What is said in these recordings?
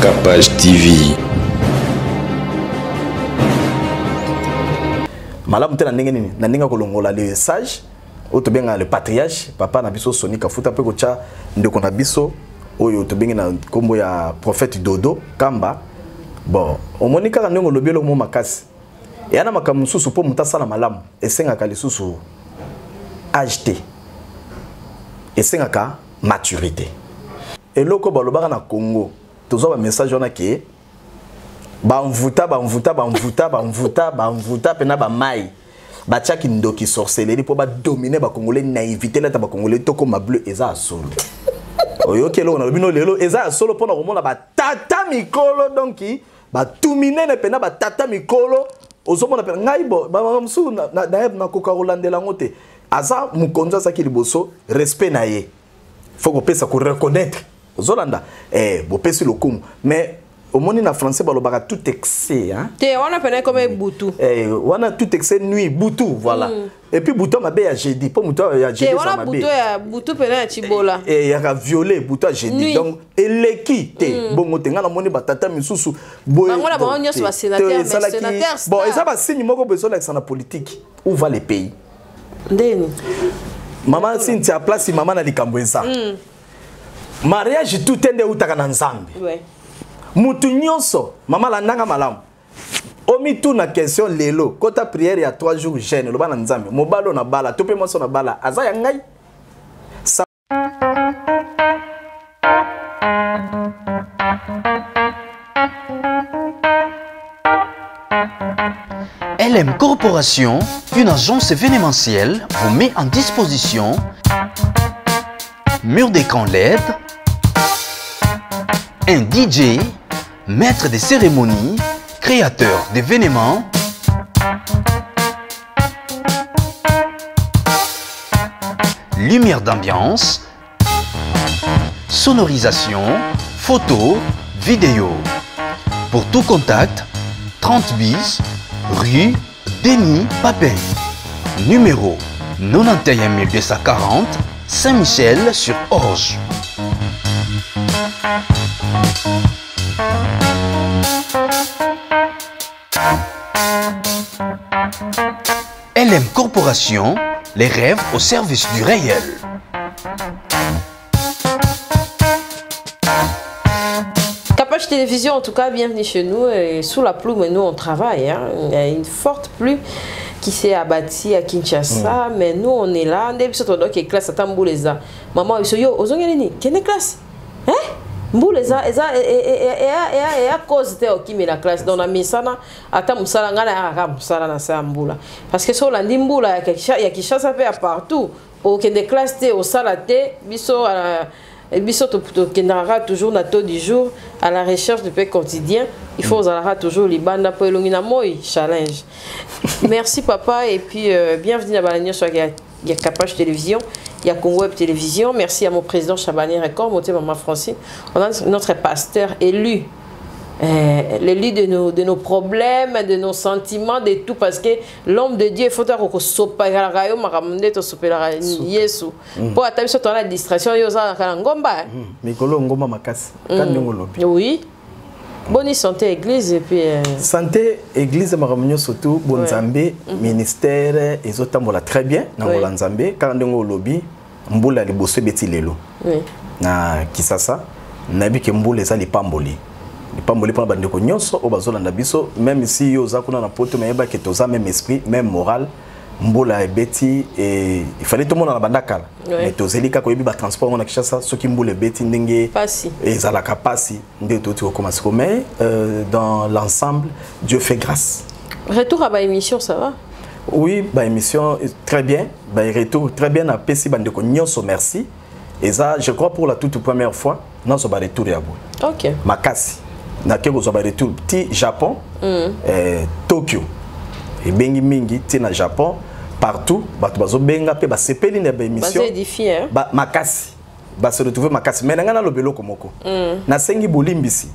Capage TV. Malamu te na ndenge nini? Na ndenge kolongola le sage oyo tobengaka le patriarche papa na biso Sony Kafuta mpe kotya ndeko na biso oyo tobengi na nkombo ya prophète Dodo Kamba. Bon, omoni kaka ndenge olobi eloko mo makasi eya na makambo mosusu mpo moto asala malamu esengaka lisusu age te, esengaka maturité. Eloko balobaka na Congo, tozwa ba message wana ke bamvuta bamvuta bamvuta bamvuta bamvuta mpena bamai batiaki ndoki sorcellerie mpo badomine bacongolais, naïvité lata bacongolais tokoma bleu. Eza ya solo, oyoki eloko nalobi no lelo, eza ya solo mpona komona batata mikolo, donc batu minene mpena batata mikolo ozomona mpena ngai bo bamama mosusu nakoka kolandela yango te. Aza mokonzi, azalaki liboso, respect na ye faut kopesa, koreconnaître, ozolanda bopesi lokumu. Mais omoni na français balobaka tout excès, hein? Te, wana pene ekoma butu. Wana tout excès nuit, butu, voilà. Et puis butu mabe ya jeudi, mpo mutu ya jeudi te, wana butu ya butu pene ya Chibola. Yaka violé butu ya jeudi. Donc eleki te bongo te. Ngai namoni batata misusu. Bango na bango nyonso basénateur, mais sénateur. Bon, eza basigne moko boye ezolakisa na politique où va le pays. Ndeni? Mama Cynthia, place mama na likambo eza mariage tout te nde eutaka na Nzambe. Mutu nyonso, mama, landanga malamu, omituna question lelo, kota prière ya 3 jours jeûne, loba na Nzambe: mobali oyo na bala to mpe mwasi oyo na bala aza ya ngai? LM Corporation, une agence événementielle, vous met en disposition mur d'écran LED, un DJ, maître des cérémonies, créateur d'événements, lumière d'ambiance, sonorisation, photo, vidéo. Pour tout contact, 30 bis, rue Denis Papin, numéro 91 240, Saint-Michel sur Orge. LM Corporation, les rêves au service du réel. Capage Télévision, en tout cas, bienvenue chez nous. Et sous la pluie, mais nous, on travaille, hein. Il y a une forte pluie qui s'est abattue à Kinshasa, mais nous, on est là. Nde biso todoki classe ata mbula eza. Maman, biso yo ozongeli nini? Kende classe. Hein? Mbula eza eza cause te okimela classe. Donc na misana ata mosala ngai nayaka kaka mosala na sa ya mbula, parce que so olandi mbula ya Kinshasa mpe ya partout, okende classe te, osala te. Biso tokendaka kaka toujours na taux du jour à la recherche du pain quotidien. Il faut ozalaka toujours libanda mpo elongi na moi challenge. Merci papa, et puis bienvenue na bana nyonso ya Capage Télévision, ya Congo Web Télévision. Merci à mon président Chabani Record Moté, maman Francine. On a notre pasteur élu, l'élu de nos problèmes, de nos sentiments, de tout, parce que l'homme de Dieu, il faut kosopelaka yo makambo nde tosopelaka Yesu, mpo ata biso toza na distraction, yo ozalaka na ngomba. Mikolo ngomba makasi ka ndenge olobi. Oui, boni santé église et puis Santé église, makambo nyonso tu bonzambe, ministère ezotambola très bien na ngola Nzambe. Kaka ndenge olobi, mbula ya liboso ebeti lelo na Kisasa. Nayebi ke mbula eza lipamboli, lipamboli mpona bandeko nyonso oyo bazolanda biso. Même si yo oza kuna na Poto, mayebaki toza même esprit, même moral. Mbula ebeti e il fallait tomona na banda kala, mais tozeli kaka. Oyebi batransport ngo na Kinshasa, soki mbula ebeti ndenge ezalaka pasi nde toti kokoma siko. Mais dans l'ensemble, Dieu fait grâce. Retour à baémission, ça va? Oui, baémission très bien, baretour très bien. Napesi bandeko nyonso merci. Eza, je crois, pour la toute première fois nazwa baretour ya boye makasi. Nake kozwa baretour ti Japon, Tokyo ebengi mingi, ti na Japon, partout bato bazobenga mpe basepeli na baémission ba, makasi, base retrouve makasi. Mais na ngai naloba eloko moko, nasengi bolimbisi,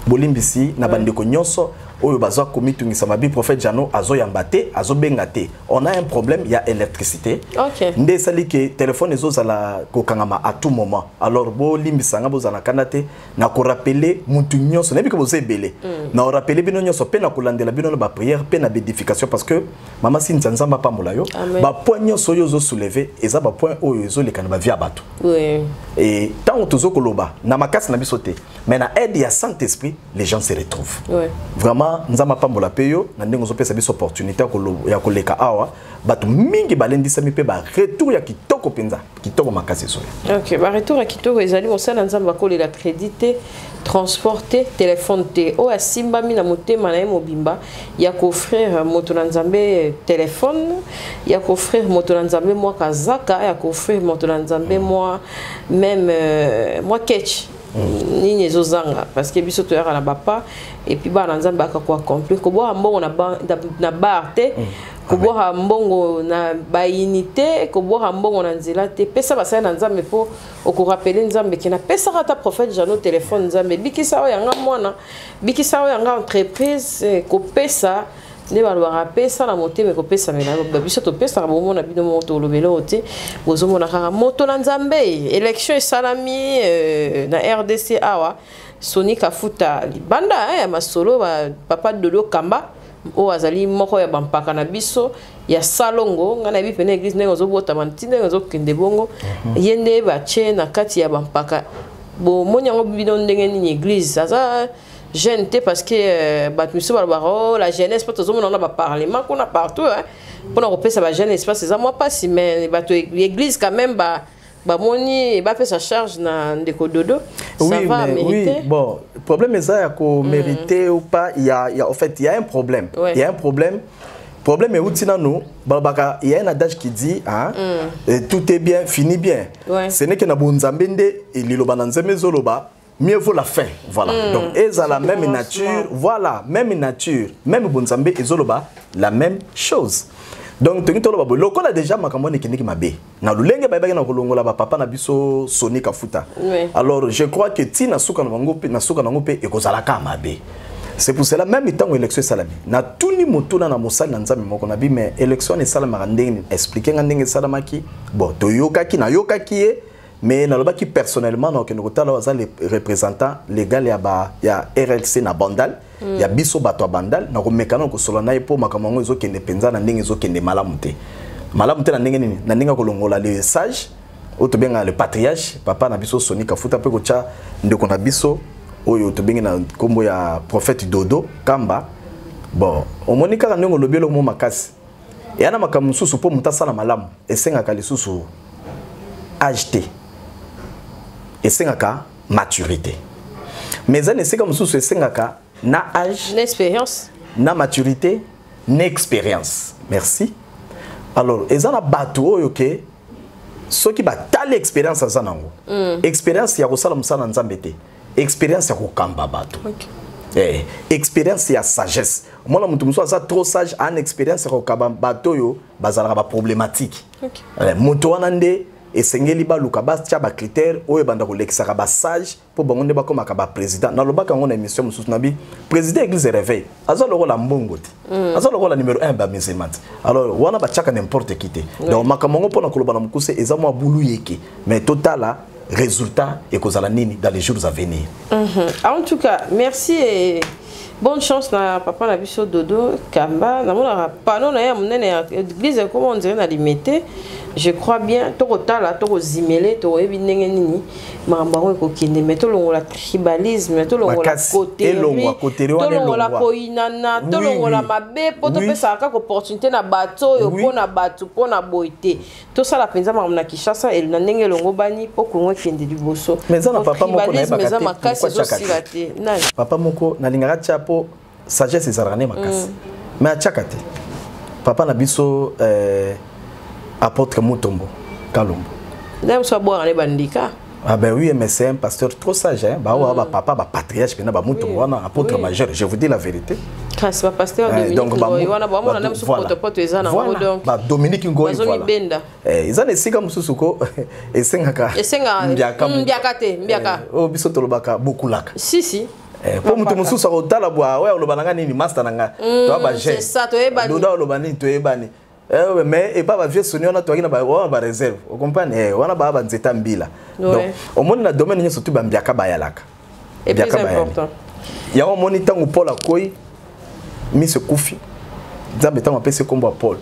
bolimbisi na bandeko nyonso. Oyo baza komitungisa mabi, prophète Jano azoyamba te, azobenga te. On a un problème ya électricité. Nde esali ke téléphone ezozala kokangama à tout moment. Alors bolimbisanga, bozala kanda te. Na korappeler mutu nyonso, nayebi ke boza ebele, na korappeler bino nyonso mpe na kolandela bino na baprière mpe na baédification, parce que mama Sintia, Nzambe apambola yo. Amen. Bapoint nyonso oyo ozosoulever eza bapoint oyo ezoleka na bavie ya bato. Et ntango tozokoloba na makasi na biso te, mais na aide ya Saint Esprit, les gens se retrouvent. Vraiment, Nzambe apambola mpe yo na ndenge ozopesa biso opportunité ya koleka awa. Bato mingi balendisami mpe baretour ya kitoko mpenza, kitoko makasi ezoya. Ok, baretour ya kitoko ezali. Mosala na Nzambe akolela crédit te, transport te, téléphone te. Oyo asimbami na motema na ye mobimba ya koofrir moto na Nzambe téléphone, ya koofrir moto na Nzambe mwa kazaka, ya koofrir moto na Nzambe mwa même mwa ketch nini ezozanga, parce que biso toyaka na bapa et puis bana Nzambe aka koaccomplir. Kobwaka mbongo na bar te, kobwaka mbongo na bayini te, kobwaka mbongo na nzela te. Pesa basali na Nzambe mpo okorappeler Nzambe ke napesaka ata prophète Jano téléphone. Nzambe, bikisa oyo yanga mwana, bikisa oyo yanga entreprise. Kopesa nde balobaka, pesa na motema, ekopesamela. Biso topesaka, bomona bino moko, tolobela oyo te, bozomona kaka moto na Nzambe. Élection esalami na RDC awa, Soni Kafuta libanda ya masolo ba, papa Dodo Kamba oyo azali moko ya bampaka na biso ya Salongo. Ngai nayebi pene église ndenge ozobotama, nti ndenge ozokende bongo, ye nde batie na kati ya bampaka. Bomoni yango bino ndenge nini? Église aza jeune te, parce que bato misusu balobaka: "Oh, la jeunesse." Mpo tozomona na baparlement kuna partout, hein, mpona kopesa bajeune espace eza mwa mpasi, mais bato église quand même bamoni bapesa charge na ndeko Dodo. Ça Oui, va mais oui, mériter. Bon, problème eza ya komériter ou pas, il y a, en fait, il y a un problème. Il y a un problème. Problème euti nanu, balobaka, il y a un adage qui dit, hein, tout est bien, finit bien. Ce n'est que na bonzambe nde liloba na Nzambe ezoloba mieux vaut la fin. Voilà. Donc eza la même Commencement. nature, voilà, même nature, même bonzambe ezoloba la même chose. Donc tongi toloba boye, lokola déjà makambo wana ekendeki mabe na lolenge bayebaki na kolongola bapapa na biso Soni Kafuta, alors je crois que ti na suka na bango mpe, na suka nango mpe ekozalaka mabe. C'est pour cela même ntango élection esalami, natuni motuna na mosali na Nzambe moko na bi: "Mais élection wana esalamaka ndenge nini? Explique nga ndenge esalamaki." Bon, toyokaki, nayokaki ye, mais nalobaki personnellement nakokende kotala oyo aza le représentant légal ya RLC na Bandal, ya biso bato ya Bandal. Nakomeka na kosolola na ye mpo makambo yango ezokende mpenza na ndenge ezokende malamu te. Malamu te na ndenge nini? Na ndenge ya kolongola le sage oyo tobengaka le patriarche, papa na biso Soni Kafuta, mpe kotya ndeko na biso oyo tobengi na nkombo ya prophète Dodo Kamba. Bon, omoni kaka ndenge olobi eloko mo makasi eya na makambo mosusu. Mpo moto asala malamu, esengaka lisusu âge te, esengaka maturité. Mais eza na esika mosusu esengaka na âge, na expérience, na maturité, na expérience. Merci. Alors eza na bato oyo ke soki batali expérience aza nango, expérience ya kosala mosala na Nzambe te, expérience ya kokamba bato, expérience ya sagesse. Omona moto mosusu aza trop sage, ana expérience ya kokamba bato oyo bazalaka baproblématique. Moto wana nde esengeli baluka batia bacritère oyo ebanda kolekisaka basage mpo bango nde bakomaka baprésident. Nalobaka yango na émission mosusu na bi: président église Réveil aza lokola mbongo te, aza lokola numéro 1 bamusulman te. Alors wana batiaka n'importe qui te. Donc makambo yango, mpona koloba na mokuse, eza mwa bulu yeke, mais totala résultat ekozala nini dans les jours à venir. En tout cas, merci et bonne chance na papa na biso Dodo Kamba. Namonaka panneau na ye ya monene ya église ekoma, on dirait na Limete, je crois bien. Tokotala, tokozimele, tokoyebi ndenge nini makambo yango ekokende. Mais tolongola tribalisme, tolongola Makasi. Elongwa, coterie wana tolongola elongwa. koyinana, tolongola mabe, mpo topesaka kaka opportunité na bato oyo mpo na bato, mpo na boye te. Tosala mpenza makambo na Kinshasa na ndenge elongo bani mpo Kongo ekende liboso. Mais eza na Po papa moko tribalisme nayebaka eza te makasi, pourquoi tiaka ezosila te. Nani? Papa moko nalingaka tia mpo sagesse ezalaka nde makasi, mais atiaka te. Papa na biso apôtre Mutombo Kalombo. Nde mosu abwaka nde bandika. Ah ben oui, mais c'est un pasteur trop sage, hein. Bah ouais, bah papa, bah patriarche, bah Mutombo wana, apôtre majeur, je vous dis la vérité. Kasi bapasteur Eh, Dominique Ngoi wana, bamona nde mosu potopoto eza nango, donc ba Dominique Ngoi, voilà. bazomibenda. Eh, eza na esika mosusu ko esengaka Esengaka mbiaka mbiaka te, mbiaka. Eh, oyo biso tolobaka bokulaka. Si si. Po moto mosusu akotala bwa oyo aloba na nga nini, master na nga, toya ba C'est ça, toyebani. Doda oloba nini, toyebani. Mais epa ba vieux Soni wana, toyaki na wana ba réserve, ocomprendre, wana baa banzeta mbila. Donc omoni na domaine nyonso tu bambiaka bayalaka. Et plus Mbiaka bayali. important. Yango omoni ntango Paul akwei, miso ekufi, Nzambe ntango apesi nkombo ya Paul,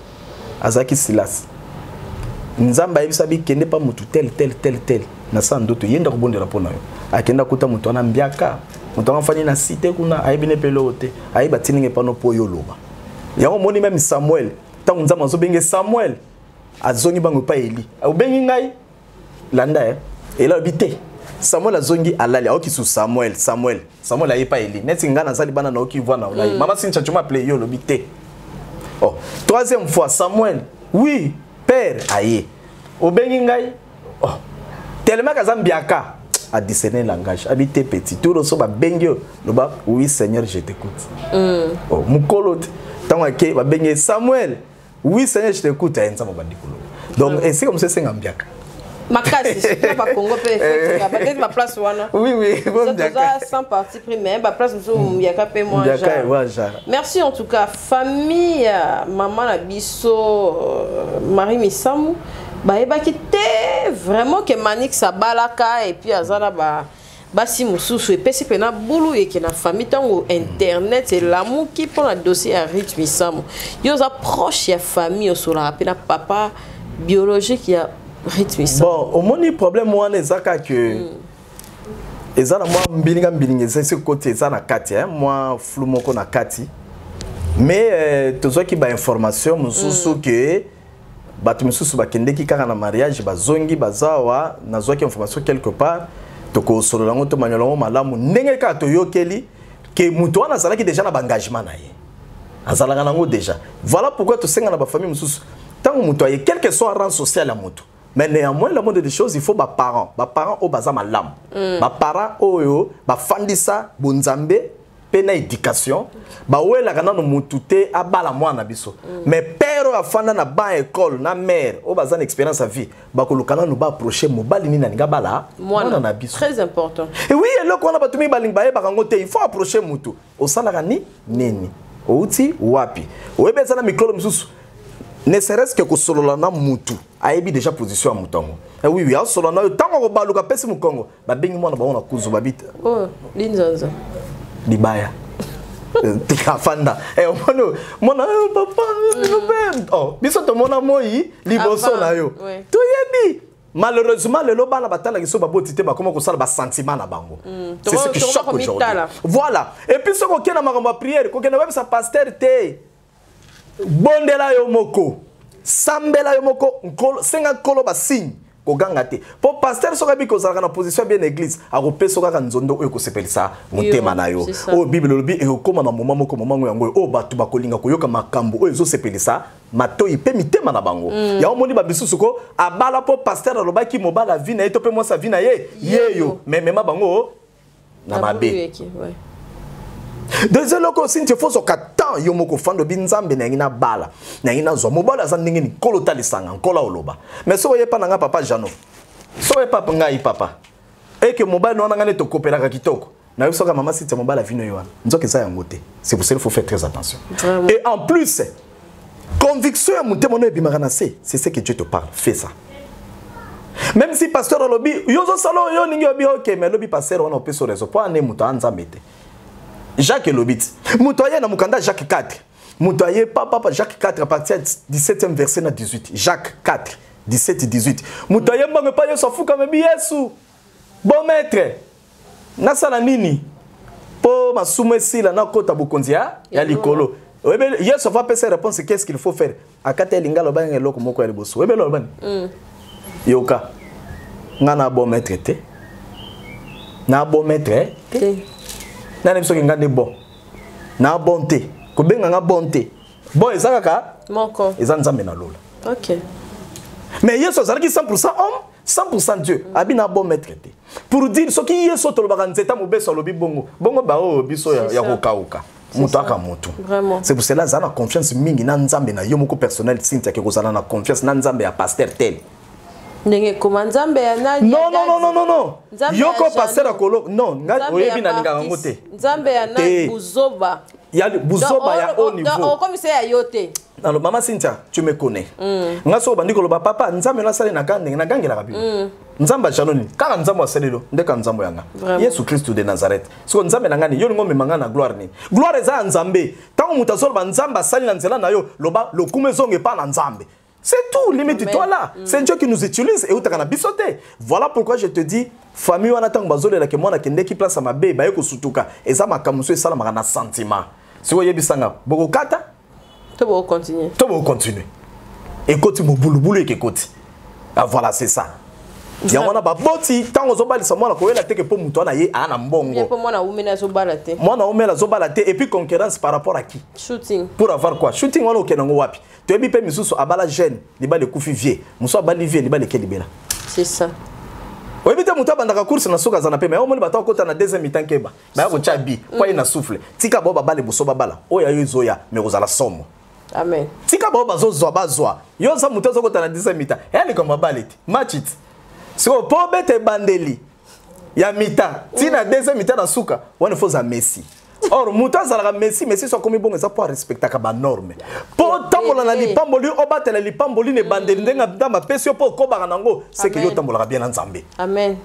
azalaki Silas. Nzambe ayebisa bi kende pa motu tel tel tel tel na sa ndoto, ye nde akobondela mpo na yo. Akende akuta moto wana mbiaka, moto wana afandi na cité kuna, ayebi ne mpe eloko te, ayebi atindinga epano mpo oyo oloba. Yango omoni même Samuel, ntango Nzambe azobenge Samuel, azongi bango epai Eli, obengi ngai, landa Eli alobi te. Samuel azongi, alali, aoki su Samuel, Samuel, Samuel aye pa Eli. Neti ngai nazali bana, naoki voix na olai, mama Sincha, tu m'appelais, yo olobi te. Oh, troisième fois, Samuel, oui père, aye, obengi ngai. Oh, tellement kaza mbiaka a discerner langage, abi te, petit tout so babengi yo, loba oui Seigneur, je t'écoute. Oh, mokolo te ntango ake babengi ye, Samuel, oui Seigneur, je t'écoute, aye Nzambe abandi koloba. Donc esika mosusu esenga mbiaka. Makasi, surtout na bakongo mpe, bateti baplace wana. Oui, bo Ça, mbiaka. toza sans parti pris, mais baplace mosusu mbiaka mpe mwa Mbiaka genre. Mwa genre. Merci en tout cas, famille ya mama na biso Marie Misamu bayebaki te vraiment ke Manix abalaka et puis aza na ba basi mosusu. Epesi mpena bulu eke na famille ntango internet elamuki mpona dossier ya Ruth Misamu. Yo oza proche ya famille, osolaka mpe na papa biologique ya Ruth Misamu. Bon, omoni problème wana eza kaka ke eza na mwa mbilinga mbilinga, eza esi koti, eza na kati, mwa flou moko na kati. Mais tozwaki bainformation mosusu ke bato misusu bakendeki kaka na mariage, bazongi, baza awa. Nazwaki information quelque part, tokosolola yango, tomanyola yango malamu. Ndenge kaka toyokeli ke moto wana azalaki déjà na baengagement na ye, azalaka nango déjà. Voilà pourquoi tosenga na bafamille mosusu, ntango moto aye, quel que soit rang social ya moto, mais néanmoins le monde des choses, il faut baparent, baparent oyo baza malamu, baparent oyo bafandisa bonzambe mpe na éducation, bawelaka nano motu te abala mwana na biso. Mais père oyo afanda na ban école na mère oyo baza na expérience ya vie, bakoluka nano baapproche mobali nini alingi abala mwana na biso. Très important. Et oui, eloko wana bato mingi balingi bayebaka yango te. Il faut approcher motu, osalaka ni nini, outi wapi, oyebi eza na mikolo mosusu, ne serait-ce que kosolola na mutu, ayebi déjà position ya motu yango. Eh oui, asolola na yo, ntango akobaluka apesi mokongo, babengi mwana bango na kuzu, babi te. Oh, linzanza. Libaya. Tika afanda. Omoni mwana, papa, oh, biso tomona moi liboso Avant, na yo. Toyebi malheureusement lelo bana batalaki so baboti te, bakoma kosala basentiment na bango. C'est ce qui Tokoma choque aujourd'hui. komitala. Voilà. Et puis soki okende na makambo ya prière, kokende koyebisa pasteur te, bondela yo moko, sambela yo moko, nkolo, senga Nkolo basigne, koganga te. Mpo pasteur soki ayebi kozalaka na position ya bien église, akopesa kaka nzondo oyo ekosepelisa motema na yo. C'est ça. Oyo Bible elobi, ekokóma na moment moko, moment yango oyo bato bakolinga koyoka makambo oyo ezosepelisa matoi mpe mitema na bango. Yango moni babisusu ko abala mpo pasteur alobaki mobala vi na ye to mpe mwasi avi na ye yeyo, mais mema bango na bulu mabe. Eke, ouais. Deuxième eloko osi nti, faut ozoka temps yo moko ofanda, obi Nzambe, nayangi nabala, nayangi nazwa mobali aza ndenge nini, Nkolo otalisanga, Nkolo oloba. Mais soki oyepa na nga papa Jano, soki oyepa ngai papa eke mobali wana ngai nde tokopelaka kitoko, nayebi soki mama Siti ya mobali avino ye wana, nzoka eza yango te. C'est pour cela il faut faire très attention. Vraiment. Et en plus, conviction ya motema no ebimaka na se, c'est ce que Dieu te parle, fais ça. Même si pasteur alobi yo ozosala oyo olingi, obi ok, mais alobi pasteur wana opesi raison mpo ane moto aa Nzambe te. Jacques elobi ti moto aye na mokanda Jacques 4, moto aye papa Jacques 4 à partir ya 17e verset na 18, Jacques 4 17 18, moto aye mbango epai Yesu, afukama, ebi Yesu, bon maître, nasala nini mpo masumu esila, nakota bokonzi ya likolo? Oyebi Yesu afa apesa réponse, qu'est-ce qu'il faut faire? Akati elingi aloba yanga eloko moko ya liboso, oyebi aloba nini? Yoka nga, na bon maître te, na bon maître te. Te. Nani soki nga nde bon, na bon te, kobenga nga bon te, bon eza kaka moko. Eza Nzambe na lola. Mais Yesu azalaki 100% homme, 100% Dieu. Abi na bon maître te, pour dire soki Yesu tolobaka nzeta mobeso alobi bongo bongo, baoyo biso C'est ya ça. kokauka moto aka motu. Vraiment. C'est pour cela aza na confiance mingi na Nzambe na yo moko personnel. Cynthia ake kozala na confiance na Nzambe ya pasteur tel. Ndenge koma Nzambe ya nani? Non, non, non, non, non, non. Nzambe ya Yoko pasteur Jeannot. akolo non, ngai Nzambe oyebi ya nalingaka yango Marquis. te. Nzambe ya Te. nani? Buzoba. Ya buzoba ya haut niveau. Okomisa ya yo te. Alors, Maman Cynthia, tu me connais. Nga so bandi koloba papa Nzambe na sali na kande na gangelaka bino. Nzambe ajanoni kaka Nzambe asalelo ndeka Nzambe yanga. Vraiment. Yesu Christ de Nazareth. Siko Nzambe na ngani yo lingo memanga na gloire nini? Gloire eza ya Nzambe. Tango moto azoloba Nzambe asali na nzela na yo, loba lokumu ezonga epa na Nzambe. C'est tout, limite-toi là. C'est Dieu qui nous utilise et utaka na biso te. Voilà pourquoi je te dis, famille wana tango bazolela ke mwana kendeki place ya mabe baye kosutuka eza makambo mosusu esalamaka na sentiment. Sikoyo oyebisanga bokokata To bo continuer. To bo continuer. Ekoti mobulubulu ekekoti. Ah voilà, c'est ça. Yango wana baboti ntango ozobalisa mwana koyela teke mpo moto wana ye aa na Bien mbongo. po mwana umena azobala te. Mwana omela azobala te et puis concurrence par rapport à qui? Shooting. Pour avoir quoi? Shooting wana okende yango wapi? Toyebi mpe misusu abala jeune, libala ekufi vie. Mosusu abali vie, libala eke libela. C'est ça. Oyebi te moto abandaka course na suka aza na pema. Omoni bato akota na deuxième mi-temps keba. Baya kotya bi, po ye na souffle. Tika bao babala liboso babala. Oyo ayo ezoya, mais kozala somo. Amen. Tika bao bazozwa bazwa. Yo oza moto azokota na deuxième mi-temps. Eya likambo ya bale te. Match it. Sikoyo po obeta ebandeli ya mi-temps, ti na deuxième mi-temps na suka, wana faut za Messi. Or moto azalaka Messi, Messi so akomi bongo eza po arespectaka ba norme. Po otambola na lipamboli, obatela lipamboli na ebandeli ndenge Nzambe apesi yo po okobaka nango, c'est que yo Amen. otambolaka bien na Nzambe. Amen.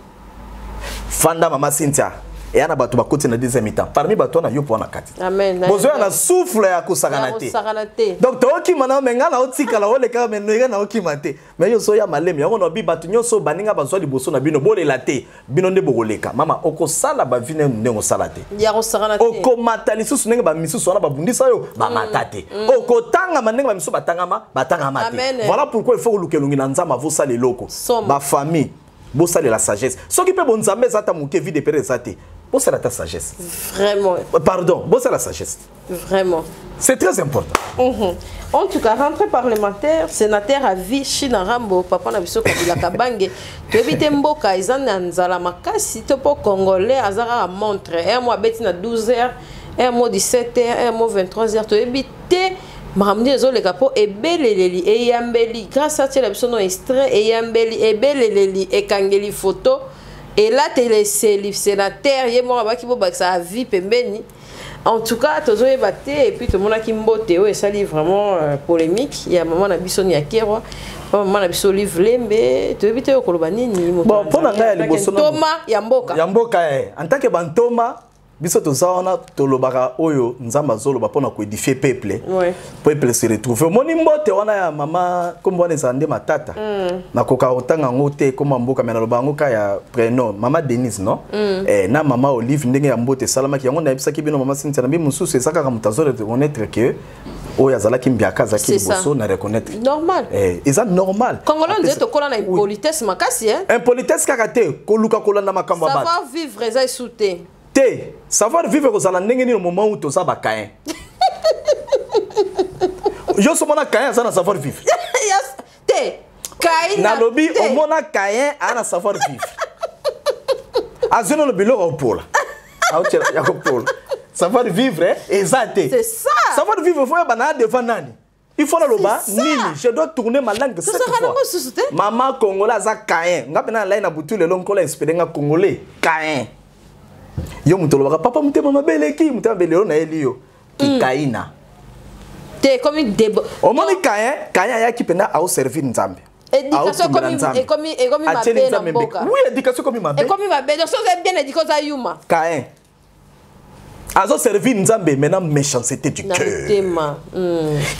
Fanda Mama Cynthia, eya na bato bakoti na deuxième mi-temps. Parmi bato wana yo po wana kati. Amen. Bozoya na souffle ya kosakana Ya te. kosakana te. Donc tookima na me nga na otikala oleka me ndenge na okima te. Mais yo soya malemi yango na bi bato nyonso baninga bazwa liboso na bino bolela te. Bino nde bokoleka. Mama okosala ba vie ndenge osala te. Ya kosakana te. Okomata lisusu ndenge ba misusu wana babundisa yo bamata te. Okotangama ndenge ba misusu batangama batangama te. Amen. Voilà pourquoi il faut koluka elongi na Nzambe avosala eloko. Somo. Ba famille bosalela sagesse. Soki mpe bonzambe eza ata moke vie de pere eza te. Bosala ta sagesse. Vraiment. Pardon, bosala sagesse. Vraiment. C'est très important. En tout cas, rentrée parlementaire, sénateur à vie, China Rambo, papa na biso Kabila Kabange, toyebi te mboka eza na nzala makasi to po congolais azaka a montre. Un mois beti na 12h, un mois 17h, un mois 23h, toyebi te makambo nini ezoleka po ebeleleli eyambeli grâce atiela biso no extrait eyambeli ebeleleli ekangeli photo elateleseli sénateur ye moko abaki bobakisa à vie pembeni. En tout cas, tozoyeba te et puis tomonaki mbote oyo esali vraiment polémique ya mama na biso Nyakerwa, pa mama na biso Olive Lembe, toyebi te oyo koloba nini moto Bon, na mpo na ngai ya Nzambe, liboso na- ntoma ya mboka. Ya mboka en tant que bantoma biso toza wana tolobaka oyo Nzambe azoloba mpona koédifier peuple. Peuple se retrouve. Omoni mbote wana ya mama kombo wana ezala nde matata. Nakoka kotanga yango te kombo ya mboka, mais naloba yango ka ya prénom mama Denise, non? Na mama Olive ndenge ya mbote esalamaki yango nayebisaki bino mama Cynthia na bi mosusu eza kaka moto azo reconnaître que oyo azalaki mbiaka azalaki C'est ça. liboso na reconnaître. Normal. Eza normal. Congolais nde Apesa- tokola na Oui. impolitesse makasi, hein? Impolitesse kaka te, koluka kolanda makambo ya bato. Savoir vivre eza esu te. Te, savoir vivre kozala ndenge nini au moment où toza ba Caïn. Yo so mona Caïn aza na savoir vivre. Yes, te. Caïn na Nalobi te. omona Caïn aza na savoir vivre. Azwi nano biloko ya kopola. Aotiela ya kopola. Savoir vivre, hein, eza te. C'est ça. Savoir vivre, faut yeba na devant nani. Il faut naloba C'est ça. nini, je dois tourner ma langue Ça cette sera fois. nango susu te. Mama congolais aza Caïn. Nga pena nalai na butu lelo nkola inspiré nga congolais Caïn. Yo moto olobaka papa motema mabe eleki, motema mabe lelo nayeli yo. Kikaina. Te komi debo. Omoni Caïn, Caïn ayaki pena aoservir Nzambe. Éducation Aotumbela Nzambe. ekomi mabe Atieli na Nzambe mboka. mbeka. Oui, éducation ekomi mabe. Ekomi mabe. Donc soki oza bien éduqué oza yuma. Caïn. Azo servir Nzambe maintenant méchanceté du Na cœur. motema.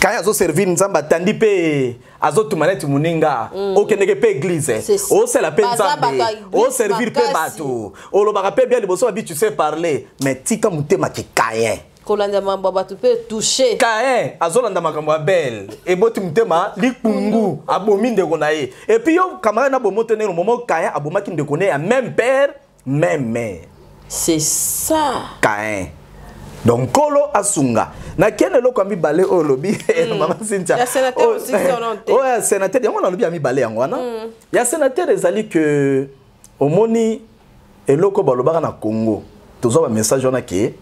Caïn azo servir Nzambe atandi pe azo tuma neti moninga. Okendeke pe église. C'est ça. Osela pe Baza Nzambe. bato ya église O servir pe makasi. bato. Olobaka pe bien liboso babi tu sais parler, mais tika motema ki Caïn. Kolanda mambo ya bato pe touché. Caïn azolanda makambo ya belle eboti motema likungu abomi ndeko na ye. Et puis yo camarade na bomo te ndenge momo Caïn abomaki ndeko na ye ya même père, même mère. C'est ça. Caïn. Donc Nkolo asunga. Na kene eloko ya mibale oyo olobi, Mama Cynthia. Ya sénateur aussi, c'est honoré. Oyo ya sénateur, yango nalobi ya mibale yango wana. Ya sénateur ezali que omoni eloko balobaka na Congo. Tozwa ba message wana ke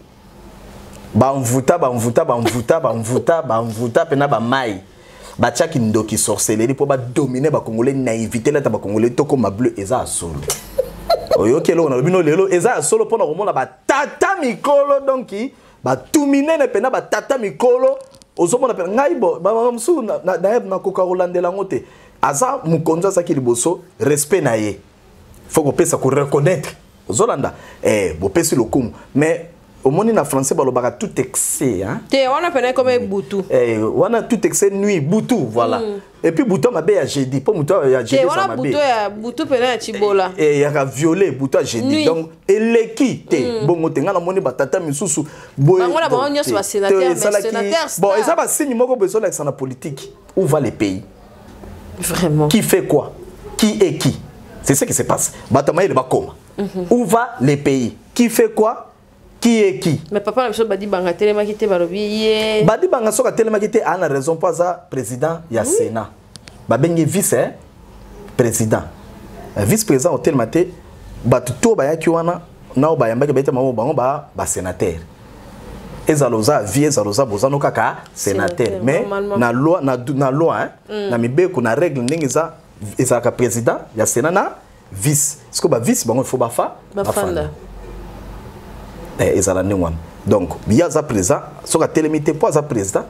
bamvuta, bamvuta, bamvuta, bamvuta, bamvuta pena ba mai. Batiaki ndoki, sorcellerie mpo badomine Bacongolais, naïveté lata Bacongolais, tokoma bleu. Eza ya solo. Oyoki eloko nalobi no lelo, eza ya solo, mpona komona batata mikolo, donc batu minene mpena, batata mikolo, ozomona mpena ngai bo bamama mosusu nakoka kolandela yango te. Aza mokonzi, azalaki liboso, respect na ye faut kopesa, koreconnaître. Ozolanda, bopesi lokumu, mais omoni na français balobaka tout excès, hein? Te, wana pene ekoma ebutu. Wana tout excès nuit, butu, voilà. Et puis butu mabe ya jeudi, mpo mutu ya jeudi Te. eza Wana mabe. Butu ya butu pene ya cibola. Yaka violet, butu ya jeudi. Donc eleki te, bongo te. Ngai namoni batata misusu boye. Bango na bango Bon, nyonso te. basénateur, Te, mais sénateur bon, star. eza basigne moko boye ezolakisa na politique où va le pays. Vraiment. Qui fait quoi, qui est qui, c'est ce qui se passe. Bato mayele bakoma où va le pays, qui fait quoi, qui est qui. Mais papa na biso Badibanga atelemaki te, balobi ye. Badibanga soki atelemaki te, aa na raison, mpo aza président ya Sénat, babengi vice, hein, président. Vice président otelema te. Bato to bayaki wana na oyo bayambaki, bayete bango, bango ba basénateur. Ezala oza vie, ezala oza bozano kaka sénateur. Sénateur, Mais normalement. na loi, na loi, hein, na mibeko, na règle ndenge eza, ezalaka président ya Sénat na vice. Sikoyo bavice bango, il faut bafa bafanda. Ezala ndenge wana. Donc ye aza président, soki atelemi te mpo aza président,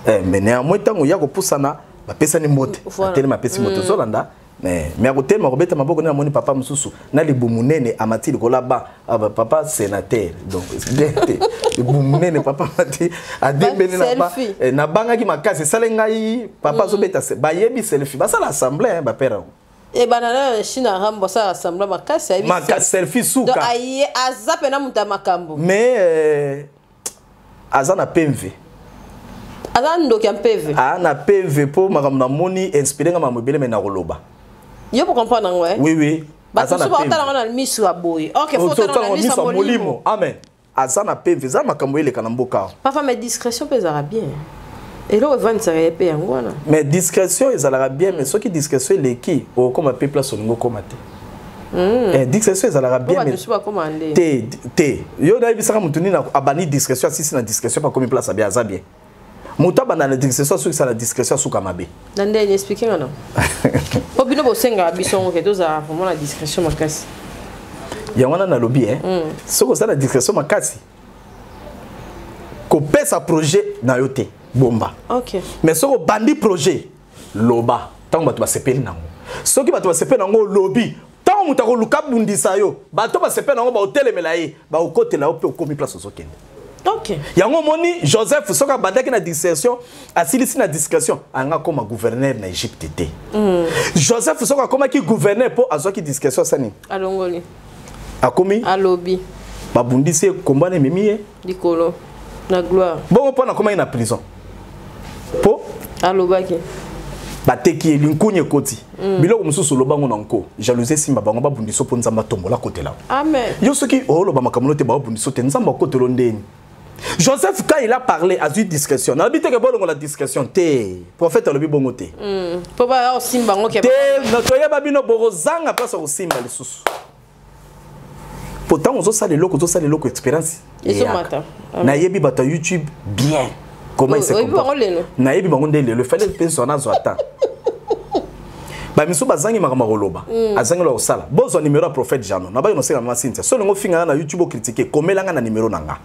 mais néanmoins ntango ya kopusana, bapesani mbote. Atelemi, apesi mbote. Ozolanda, mais akotelema kobeta maboko nde namoni papa mosusu na libumu nene amati likolo aba. Ah, ba papa sénateur, donc bien te, libumu nene, papa amati, adembeli na ba. Selfie. Nabangaki makasi, esali ngai papa azobeta bayebi selfie, basala assemblée, hein, bapere yango. Ebanda na Chine, Rambo asala assemblée makasi, ayebi. Selfie Donc suka. Aye aza pena moto ya makambo. Mais aza na PMV. Aza ndoki ya mpeve. Aa na PMV, mpo makambo namoni inspiré nga makambo ebele, me na koloba. Yo po comprendre yango, eh? Oui, bato aza na mosusu baotala PMV. yango na miso ya boye. Ok, faut otala yango na miso ya molimo. Amen. Aza na PMV, eza makambo eleka na mboka awa. Papa, mais discrétion mpe ezalaka bien, eloko evandisaka ye mpe yango wana. Mais discrétion ezalaka bien, mais soki discrétion eleki, okokoma mpe place olingi okoma te. Discrétion ezalaka Po bien, bato mais mosusu bakóma nde. Te te, yo nayebisaka motu nini abandi discrétion, asisi na discrétion mpe akomi place abe, aza bien. Moto abanda na discrétion, asukisa na discrétion, asuka mabe. Na ndenge explique nga na po bino bosengaka biso yango ke tozala vraiment na discrétion makasi. Yango wana nalobi, soki oza na discrétion makasi, kopesa projet na yo te, bomba. Mais soki obandi projet, loba ntango bato basepeli nango. Soki bato basepeli nango, olobi, ntango moto akoluka bundisa yo, bato basepeli nango, baotelemela ye, baokotela yo, mpe okomi place ozokende. Yango omoni Joseph, soki abandaki na discrétion, asilisi na discrétion, anga akóma gouverneur na Égypte te. Joseph soki akomaki gouverneur mpo azwaki discrétion, asani Alongoli. Akomi Alobi. Babundisi ye, kombana ememi ye likolo na gloire. Bongo mpo nakomaki na prison mpo Alobaki. Bateki ye, linkunya ekoti. Biloko mosusu olobango na nko, jalousie esimba bango, babundisa mpo Nzambe atombola, akotela. Amen. Yo soki oloba makambo no te, baobundisa te, Nzambe akotela ndeni. Joseph, quand il a parlé, azwi discrétion. Nalobi te ke bolongola discrétion te, prophète alobi bongo te. Mpo baya osimba yango ke Te, toyeba bino bokozanga place ya kosimba lisusu, po ntango ozosala eloko, ozosala eloko, expérience Ezomata. eyaka. Nayebi bato ya YouTube bien comment ils se Oyebi bango comportent. lelo? Nayebi bango nde lelo. Efale mpe zwa, nazwa ata bamisu bazangi makambo ya koloba, azangi eloko kosala. Bozwa numero ya prophète Jano, nabaki nosenga mama Cynthia, so olingo ofinga nga na YouTube, ocritiquer, komelanga na numero na nga.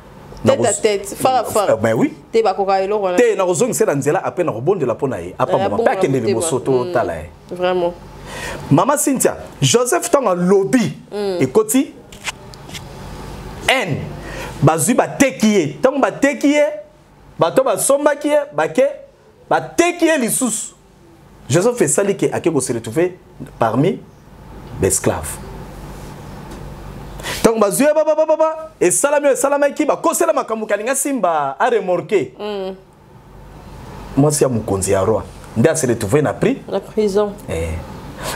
Tête à tête, fara fara. Ben oui. Te, bakoka eloko wana. Te, nakozongisa na nzela, après nakobondela mpo na ye, apambama mpe akende motema. liboso, totala ye. Vraiment. Mama Cynthia, Joseph ntango alobi, ekoti n bazwi, bateki ye. Ntango bateki ye, bato basombaki ye, bake bateki ye lisusu. Joseph esali ke ake kose retrouver parmi baesclave. Ntango bazwi ye, babababa, esalami oyo esalamaki, bakosela makambo, kalinga simba aremorquer mwasi ya mokonzi ya roi, nde ase retrouver na prix Na prison.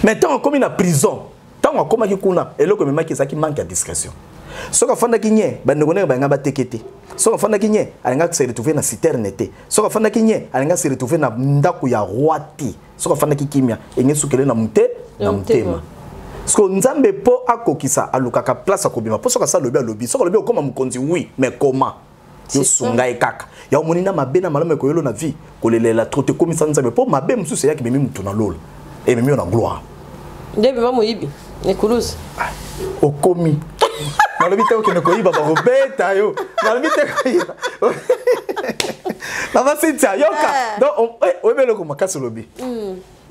Mais ntango akomi na prison, ntango akomaki kuna, eloko ememaki ezalaki manque ya discrétion. Soki afandaki nye, bandeko ndenge balinga bateke te. Soki afandaki nye, alingaki se retrouver na citerne te. Soki afandaki nye, alingaki se retrouver na ndako ya roi te. Soki afandaki kimia, enge sukele na mute na Na motema. motema. Parce Nzambe mpo akokisa, alukaka place akobima, mpo soki asa alobi, alobi, soki alobi okóma mokonzi, oui, mais comment? Yo sunga ye kaka. Ya omoni na mabe na malamu ekoyelo na vie, kolelela trop te, komisa Nzambe po mabe mosusu eyaki memi mutu na lola. Ememi yo na gloire. Nde bima moyibi ekulusu. Ah, okomi. Nalobi te okende koyiba bakobeta yo. Nalobi te koyiba. Mama Cynthia, yoka. Ah. Donc oyebi eloko makasi olobi.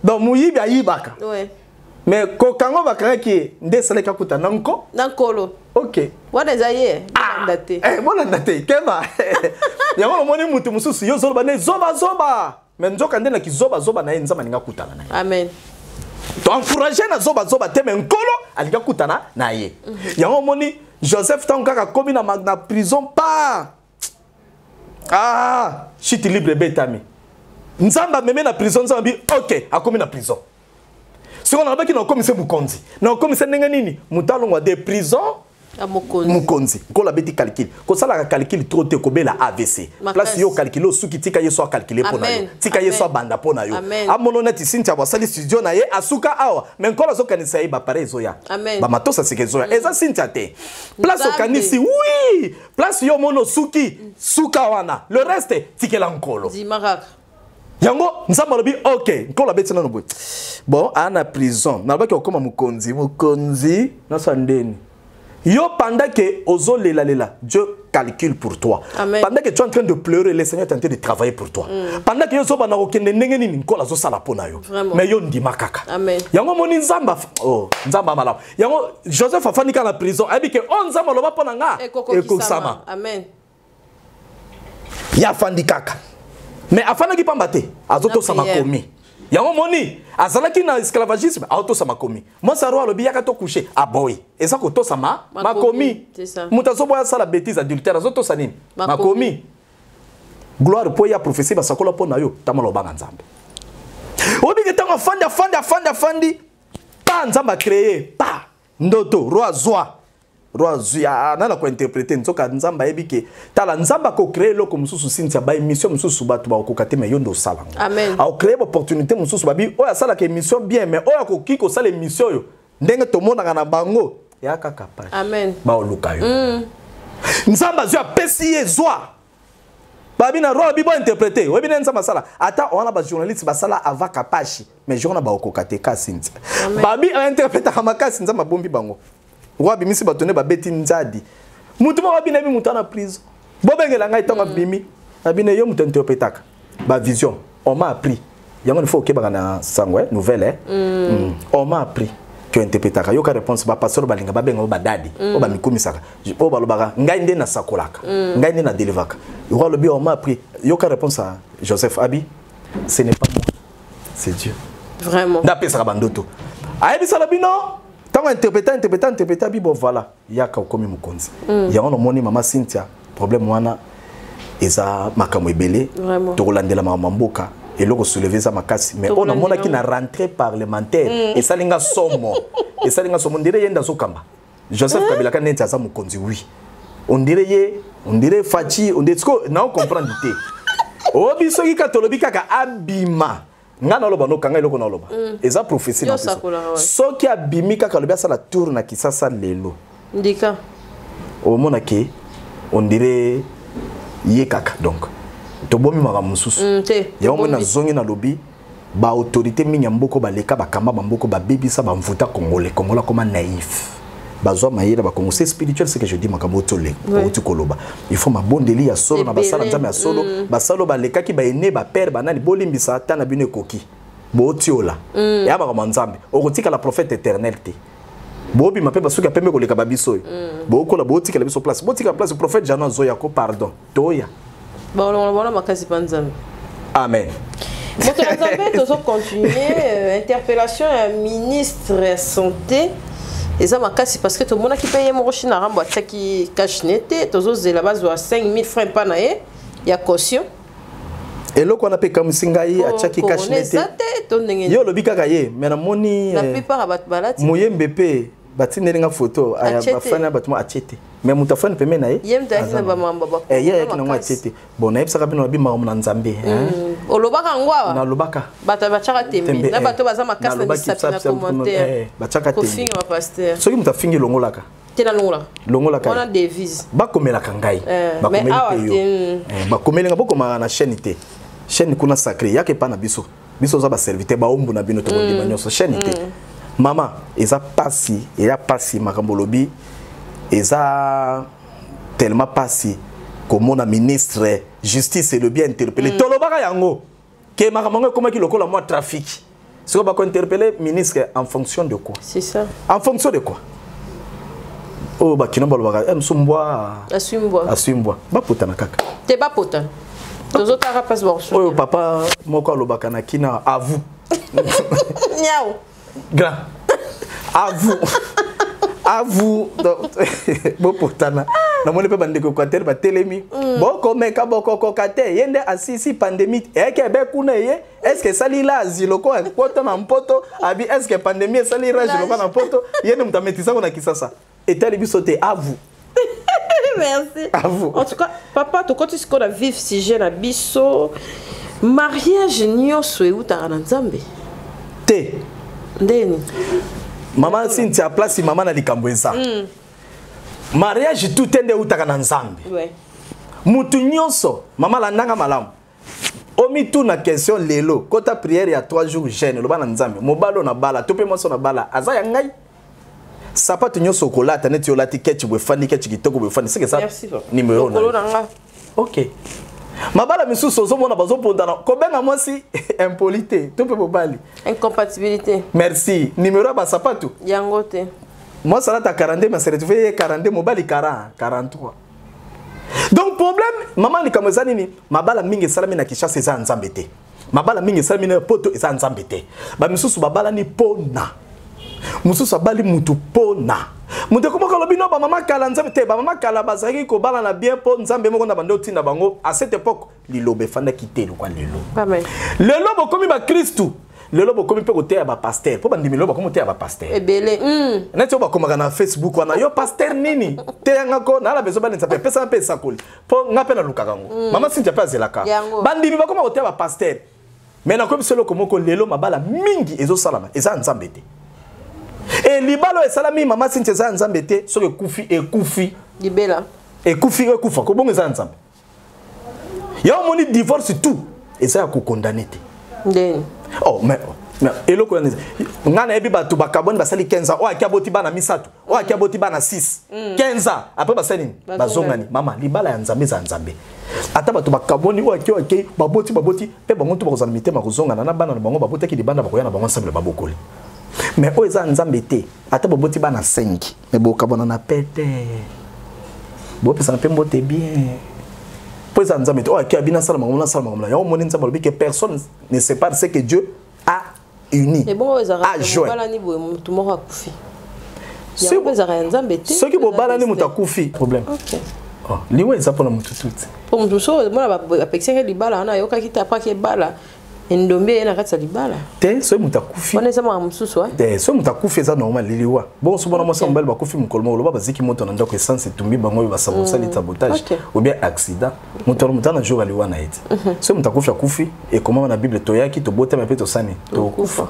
Donc moyibi ayibaka. Ouais. Mais kokango bakangaki ye nde esalaki akuta na nko. Na nkolo. Ok. Wana eza ye, bolanda te. Eh, bolanda te, keba. Yango omoni mutu mosusu yo ozoloba nde zoba zoba. Mais nzoka nde na kizoba zoba na ye Nzambe alingi akutana na ye. Amen. To encourager na zoba zoba te, mais nkolo alingi akutana na ye. Yango omoni Joseph ntango kaka akomi na prison pa. Ah, chute libre ebetami. Nzambe amemi na prison, Nzambe abi ok, akomi na prison. Sikoyo nalobaki na okomise mokonzi. Na okomise ndenge nini? Moto alongwa de prison ya mokonzi. Mokonzi. Nkolo abeti calcul. Kosalaka calcul trop te, kobela AVC. Makasi. Place yo calcul osuki, tika Yesu a calculer mpo na yo. Amen. Tika Yesu Amen. abanda mpo na yo. Amen. Amono neti Cynthia basali studio na ye asuka awa, mais Nkolo azokanisa ye ba appareil ezoya. Amen. Ba matosa sika ezoya. Eza Cynthia te. Place Nzambe. okanisi, oui, place yo mono suki, suka wana. Le reste tikela Nkolo. Ndima kaka. Yango Nzambe alobi ok, Nkolo abeti nano boye. Bon, a na prison. Nalobaki okoma mokonzi, mokonzi nasa ndeni. Yo pendant que ozo lela lela, Dieu calcule pour toi. Amen. Pendant que tu es en train de pleurer, le Seigneur est en train de travailler pour toi. Pendant que yo zo bana kokende ndenge nini, Nkolo azo sala pona yo. Vraiment. Mais yo ndima kaka. Amen. Yango moni Nzambe oh, Nzambe malamu. Yango Joseph afandi kaka na prison, ayebi ke oh Nzambe aloba pona nga, Ekokokisama. ekokisama. Amen. Ya afandi kaka. Mais afandaki pamba te, azotosa Na prière. makomi. Yango moni azalaki na esclavagisme, azotosa makomi. Mwasi ya roi alobi yaka to coucher, aboyi. Eza kotosa Makomi, makomi. c'est ça. Moto azoboya asala bêtise adultère, azotosa nini? Makomi. Makomi. Gloire po ya prophétie basakola po na yo, tamala obanga Nzambe. Obike tango afandi, afandi, afandi, afandi, pa Nzambe a créé, pa ndoto, roi zwa. Roi zwi, ah, nana ko interpréter nzoka Nzambe ayebi ke tala Nzambe ko créer eloko mosusu Cynthia ba émission mosusu bato ba kokoka te mais yo ndo osala yango. Amen. A créer opportunité mosusu babi oyo asalaka émission bien mais oyo akoki kosala émission oyo ndenge tomonaka na bango ya kaka page. Amen. Ba oluka yo. Nzambe azwi apesi ye zwa. Babi na roi bibo interpréter. Oyebi nde Nzambe asala. Ata wana ba journaliste basala avant kapashi mais jour na ba okoka te ka Cynthia. Amen. Babi a interpréter makasi Nzambe abombi bango. Roi abimisi bato nde babeti nzadi. Mutu moko abina bi mutu ana prison. Bobengela ngai ntango abimi. Abina yo mutu interprétaka. Ba vision, on m'a appris. Yango il faut okebaka na sango, nouvelle, eh. On m'a appris que interprétaka. Yoka réponse ba pasteur balinga babenga ba dadi, o ba mikumisaka. O balobaka ngai nde na sakolaka. Ngai nde na délivaka. Roi lobi on m'a appris. Yoka réponse à Joseph Abi, ce n'est pas moi, c'est Dieu. Vraiment. Ndapesaka bandoto. Ayebisa lobi non. Tango interpréter, interpréter, interpréter, bi bon voilà, yaka okomi mokonzi. Yango nomoni mama Cynthia, problème wana eza makambo ebele. Vraiment. Tokolandela makambo ya mboka, eloko soulever eza makasi, mais oyo Tokolandela namonaki na rentrée parlementaire, esalinga somo. Esalinga somo, ndire ye nde azokamba. Joseph Kabila ka neti aza mokonzi, oui. On dirait ye, on dirait Fatshi, on dirait siko na comprendre te. Obi soki ka tolobi kaka abima. Nga na loba no kanga eloko na loba. Eza prophétie na Yo biso. sakola, ouais. Soki abimi kaka lobi asala tour na Kisasa lelo. Ndika. Omona ke on dirait ye kaka donc. Tobomi makambo mosusu. Te. Yango mona Tobomi. zongi na lobi ba autorité mingi ya mboko baleka bakamba ba mboko babebisa ba mvuta congolais, congolais koma naïf. Bazwa mayele ba Congo, c'est spirituel ce que je dis makambo tole, oti koloba. Il faut mabondeli ya solo na basala Ebele. nzambe ya solo, basalo balekaki ba aîné ba père banani bolimbisa ata na bino ekoki. Botiola. Ya makambo nzambe. Okotika la prophète éternel te. Bobi mape basuki pembe koleka ba biso oyo. Bokola botikela biso place. Botika place prophète Jano azoya ko pardon. Toya. Bon, on va makasi pa nzambe. Amen. Moto ya Nzambe, tozo continuer interpellation ya ministre ya santé. Eza makasi parce que tomonaki mpe ye moko China Rambo atiaki cash net te, tozozela bazwa 5000 francs mpa na ye ya caution. Eloko wana mpe ekamwisi ngai, Oh, atiaki cash corona net te. eza te, to ndenge nini? Ye olobi kaka ye, mais namoni, La plupart ya bato balati. Moyembe mpe batindeli nga photo, aya, Atie te. bafani ya bato mo atie te. Mais moto afani pembeni na ye, Ye moto ayaki na aza ba na- mambo ba Eh, ye ayaki nango makasi. atie te. Bon, nayebisaka bino nabi makambo na Nzambe, hein. Olobaka yango awa? Nalobaka. Bato batiaka tembe. Tembe, Na eh. bato baza makasi na Nalobaki misapi na psa, psa, commentaire. eh, batiaka tembe. Kofinga ba pasteur. Soki moto afingi elongolaka. Te, nalongola. Longolaka. Wana devise. Bakomelaka ngai. Eh, bakomeli mais awa te yo. te, mm. Eh, bakomeli nga, bokomaka na chaîne te, chaîne kuna sacré yaka epa na biso. Biso oza baserviteur, baombu na bino, tokondima nyonso, chaîne te. Mama, eza pasi, eya pasi. Makambo olobi eza tellement pasi komona ministre justice elobi interpellé. Tolobaka yango ke makambo yango ekomaki lokola mwa trafic. Sikoyo bakointerpeller ministre en fonction de quoi? C'est ça. En fonction de quoi? Oyo bakino balobaka, eh, mosu mbwa aswi mbwa. Aswi mbwa, bapotana kaka. Te, bapota, tozotaka mpasi bakosu. Oyo papa moko alobaka na kina, à vous. Niao. Grand, à vous, à vous. Donc, bopotana. Namoni mpe bandeko Équateur batelemi, bokomeka, bokokoka te. Ye nde asisi pandémie eyaki ebe kuna eye. Est ce que esali lazi lokola poto na mpoto abi? Est ce que pandémie esali rage lokola na poto? Ye nde moto ametisako na Kisasa, etali biso te, à vous. Merci. À vous. En tout cas, papa, tokoti sikoyo na vif sujet na biso. Mariage nyonso eutaka na Nzambe? Te. Ndeni? Mama Cynthia, place mama na likambo eza mariage tout te nde eutaka na Nzambe. Mutu nyonso, mama, landanga malamu. Omituna question lelo, kota prière ya 3 jours jeûne, loba na Nzambe: mobali oyo na bala to mpe mwasi oyo na bala aza ya ngai? Sapato nyonso okolata, neti olati ketch boye, efandi ketch kitoko boye, efandi seke eza Merci, papa. numéro na Lokolo yo. na nga. Ok, mabala misusu ozomona bazopondana, kobenga mwasi impoli te to mpe mobali. Incompatibilité. Merci. Numéro ya basapatu. Yango te. Mwasi alata 42, mais se retrouve ye 42, mobali 40, 43. Donc problème, mama, likambo eza nini? Mabala mingi esalami na Kinshasa eza ya Nzambe te. Mabala mingi esalami na Poto eza ya Nzambe te. Bamisusu babalani mpona mosusu abali mutu mpona moto ekomaka. Alobi no, bamama kala, Nzambe te. Bamama kala bazalaki kobala na bien mpo Nzambe moko na bande otinda bango. À cette époque, liloba efandaki te lokwa lelo. Amen. Lelo bokomi bakristu, lelo bokomi mpe koteya bapasteur, mpo bandimi lelo bakomi koteya bapasteur. Ebele. Neti oyo bakomaka na Facebook wana: yo pasteur nini, teyanga ko nala bezo balenisa mpe apesanga mpe esakoli mpo nga mpe nalukaka yango. Mama Sintia mpe azelaka. Yango. Bandimi bakoma koteya bapasteur. Mais nakomi biso eloko moko: lelo mabala mingi ezosalama eza ya Nzambe te. E libala oyo esalami, mama Sintia, eza ya Nzambe te. Soki ekufi, ekufi. Libela. Ekufi, ekufa kobongo eza ya Nzambe. Ya omoni, divorce tout eza ya kokondane te. Ndeni? Oh, mais eloko wana nga nayebi bato bakabwani, basali 15 ans. Oyo aki aboti bana misato, oyo aki aboti bana 6. 15 ans après, basali nini? Bazongani. Bazongani. Mama, libala ya Nzambe eza ya Nzambe. Ata bato bakabwani, oyo aki, oyo akei, baboti, baboti mpe bango to bakozala mitema kozongana na bana na bango babotaki libanda, bakoya na bango ensemble, babokoli. Mais oyo eza ya Nzambe te, ata boboti bana 5, mais bokabwana na pete, bopesana mpe mbote bien, mpo eza Nzambe te. Oyo aki abi nasala makambo, nasala makambo na yango. Omoni, Nzambe alobi que personne ne sépare ce que Dieu a uni. Ebongo ezalaka a joint. Bobalani boye, motu moko akufi, Soki yango ezalaka ya Nzambe te? Soki bobalani, moto akufi, problème? Ok. Oh, liwa eza mpona motu tuti. Po motu mosusu omona bapekisaki libala wana, ayokaki te, apaki ebala, endombi eye na kati ya libala. Te, soki moto akufi Wana eza makambo mosusu, eh? Te, soki moto akufi eza normal, liwa. Bongo so bona mwasi ya mobali bakufi mokolo moko, loba baziki moto na ndako, essence etumbi bango, oyo basali sabotage ou bien accident. Moto moto ana jour aliwa na ye te. Soki moto akufi, akufi. Ekomama na Bible: toyaki, tobotama mpe tosani, tokufa.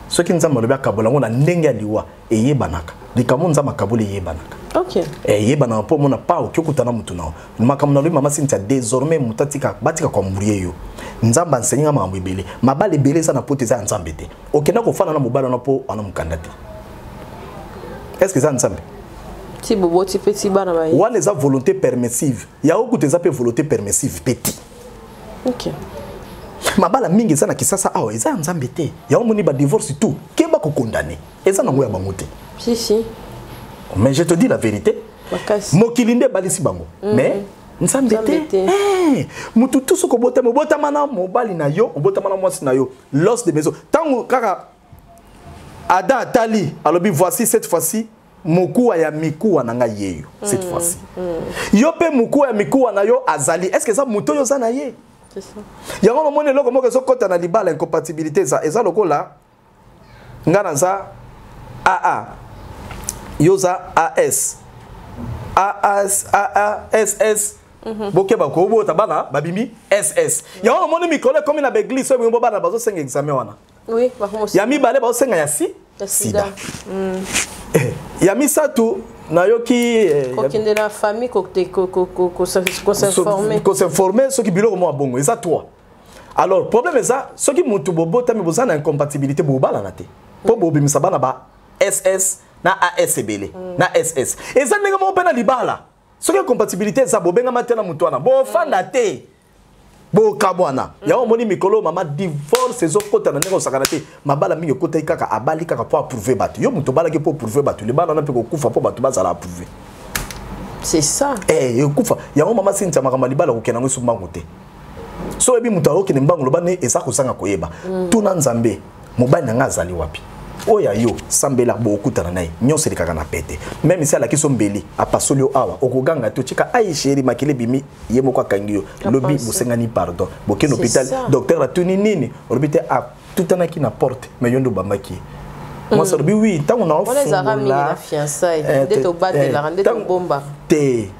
Soki Nzambe alobi akabola yango na ndenge ya liwa, eyebanaka. Likambo Nzambe akaboli eyebanaka. Eyebanaka mpo omona pa oki okutana motu na yo. Makambo nalobi, mama Sintia, désormais moto atika, batika koembrouiller yo. Nzambe ansenyenga makambo ebele. Mabala ebele eza na Poto eza ya Nzambe te. Okenda kofanda na mobali wana mpo wana mokanda te, est ce que eza ya Nzambe? Ti boboti mpe ti bana baye. Wana eza volonté permissive ya okuta, eza mpe volonté permissive mpe te. Mabala mingi eza na Kisasa awa eza ya Nzambe te. Yango moni badivorce tout, keba kokondane, eza nango ya bango te. Si si. Mais je te dis la vérité. Makasi. Mokili nde ebalisi bango, mais Nzambe Nzambe te. te. Eh, mutu tu soki obotama, obotama na mobali na yo, obotama na mwasi na yo, l'os de maison. Ntango kaka Adam atali, alobi: voici cette fois-ci mokuwa ya mikuwa na ngai yeyo. Cette fois-ci yo mpe mokuwa ya mikuwa na yo azali. Est ce que eza moto oyo oza na ye? C'est ça. Yango nomoni eloko moko ezokɔta na libala, incompatibilité. Eza lokola nga naza AA, yo oza AS, AS, AA, SS. Bokeba kobota bana babimi SS. Yango nomoni mikolo ekomi na baeglise oyo bo bana bazosenga examen wana. Oui, bakomo. Ya mibale bazosenga ya si Ya sida. sida. Eh, ya misato. Nayoki Kokende na famille, kosinforme. Kosinforme soki biloko mwa bongo eza 3. Alors problème eza soki motu bobotami boza na incompatibilité, bobalana te, mpo bobimisa bana ba SS na AS ebele. Na SS eza ndenge moko mpe na libala. Soki incompatibilité eza, bobengama te na motu wana, bofanda te, bokabwana. Yango omoni mikolo, mama, divorce ezokota na ndenge osakana te. Mabala mingi ekotaki kaka, abali kaka mpo approuve bato. Yo moto obalaki mpo approuve bato, libala wana mpe kokufa mpo bato bazala approuve. C'est ça. Eh, ekufa yango. Mama Sintia, makambo ya libala, kokende yango esu mbangu te. So oyebi moto akokende mbangu, loba ne eza kozanga koyeba. Tuna Nzambe: mobali na nga azali wapi? Oyo ya yo, sambela, bookutana na ye. Nyonso elekaka na pete. Même si alakisi yo mbeli, apasoli yo awa, okoganga te, otika: "Ai chéri, makili ebimi." Ye moko akangi yo, lobi bosengani pardon, bokende hôpital, docteur atuni nini, olobi te atutanaki na porte, mais yo nde obambaki ye. Mwasi alobi oui, ntango na ofungola nde tobatelaka, nde tobombaka. Te.